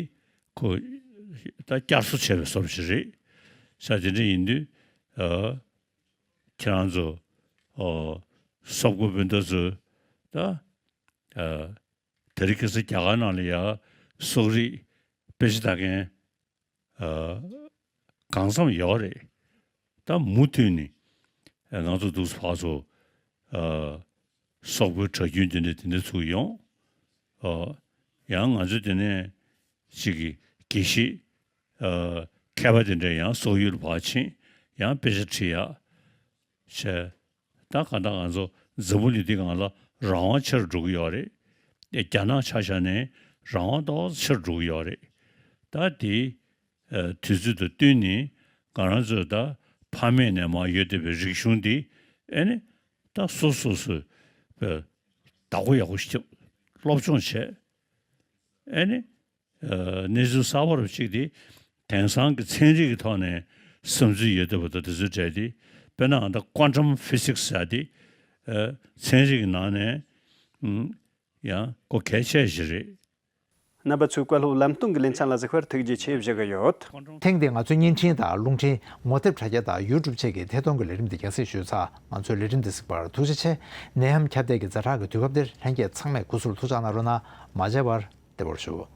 ཁོ་ད་བསྐྱར་གསོ་བྱས་པའི་བཟོ་འདྲ་ཞིག་རེད། ས་དེ་འདྲ་ཡིན་དུས། ཨ། ཁྱེད་རང་ཚོ། ཨ། སོག་པོ་སྤུན་ཟླ་ཚོ། ད། ཨ། དེ་རིང་ཁ་སང་རྒྱ་གར་ནང་ལ་ཡ་སོག་རིགས་དཔེ་ཆ་ལྟ་མཁན། ཨ། གང་འཚམ་ཡོད་རེད། ད་མུ་མཐུད་ནས། ཨ། ང་ཚོ་འདུག་སེ་ཕར་ཚུར། ཨ། སོག་པོའི་གྲྭ་རྒྱུན་དེ་འདྲ་དེ་འདྲ་ཚུགས་ཡོང་། ཨ། ཡང་ང་ཚོ་དེ་ནས་ཅིག་གི་དགེ་བཤེས། ཨ། མཁས་པ་དེ་འདྲ་ཡང་སོག་ཡུལ་ལ་ཕར་ཕྱིན། ཡང་དཔེ་ཆ་ཁྲིད་ཡག་བྱས། ད་གང་ལྟར་ང་ཚོ་འཛམ་བུ་གླིང་འདི་སྒང་ལ་རང་དབང་ཆེ་རུ་འགྲོ་གི་ཡོད་རེད། རྒྱ་ནག་ཆ་བཞག་ནས་རང་དབང་ཏོག་ཙམ་ཆེ་རུ་འགྲོ་གི་ཡོད་རེད། ད་དེ། ཨ། དུས་ཚོད་དང་བསྟུན་ནས་ང་རང་ཚོས་ད་ཕ་མེས་ནས་མར་ཡོད་བསྡད་པའི་རིག་གཞུང་འདི། ཨེ་ནི་ད་སོ་སོ་སོས་བདག་པོ་ཡག་པོ་ཞིག་རྒྱབ། སློབ་སྦྱོང་བྱས། ཨེ་ནི། ཨ། གནས་ཚུལ་གསར་པ་རུ་གཅིག་དེ། དེང་སང་གི་ཚན་རིག་གི་ཐོག་ནས་བསམ་ཚུལ་ཡོད་བསྡད་པ་དང་དེ་ཚོའི་གྲས་དེ། དཔེར་ན་ཨ་ད་quantum physics ཟེར་དེ། ཨ། ཚན་རིག་གི་ནང་ནས། ཨུམ། ཡང་གོ་གལ་ཆེ་ཞིག་རེད། རྣམ་པ་ཚོས་བཀའ་སློབ་ལམ་སྟོན་གྱི་ལེ་ཚན་ལ་གཟིགས་པར་ཐུགས་རྗེ་ཆེ་ཞུ་གི་ཡོད། ཐེངས་འདིའི་ང་ཚོའི་བརྙན་འཕྲིན་དང་རླུང་འཕྲིན་ངོ་དེབ་དྲ་རྒྱ་དང་ཡུ་ཊུབ་བཅས་ཀྱི་ཐད་གཏོང་གི་ལས་རིམ་འདི་རྒྱང་སྲིང་ཞུས་ཚར། ང་ཚོའི་ལས་རིམ་འདི་གཟིགས་པར་ཐུགས་རྗེ་ཆེ། ནད་ཡམས་ཁྱབ་གདལ་གྱི་ཛ་དྲག་གི་དུས་སྐབས་འདིར་ལྷན་རྒྱས་ཚང་མས་སྐུ་གཟུགས་ལ་ཐུགས་ཅག་གནང་རོགས་གནང་། མ་བརྗེད་པར་བདེ་པོར་བཞུགས།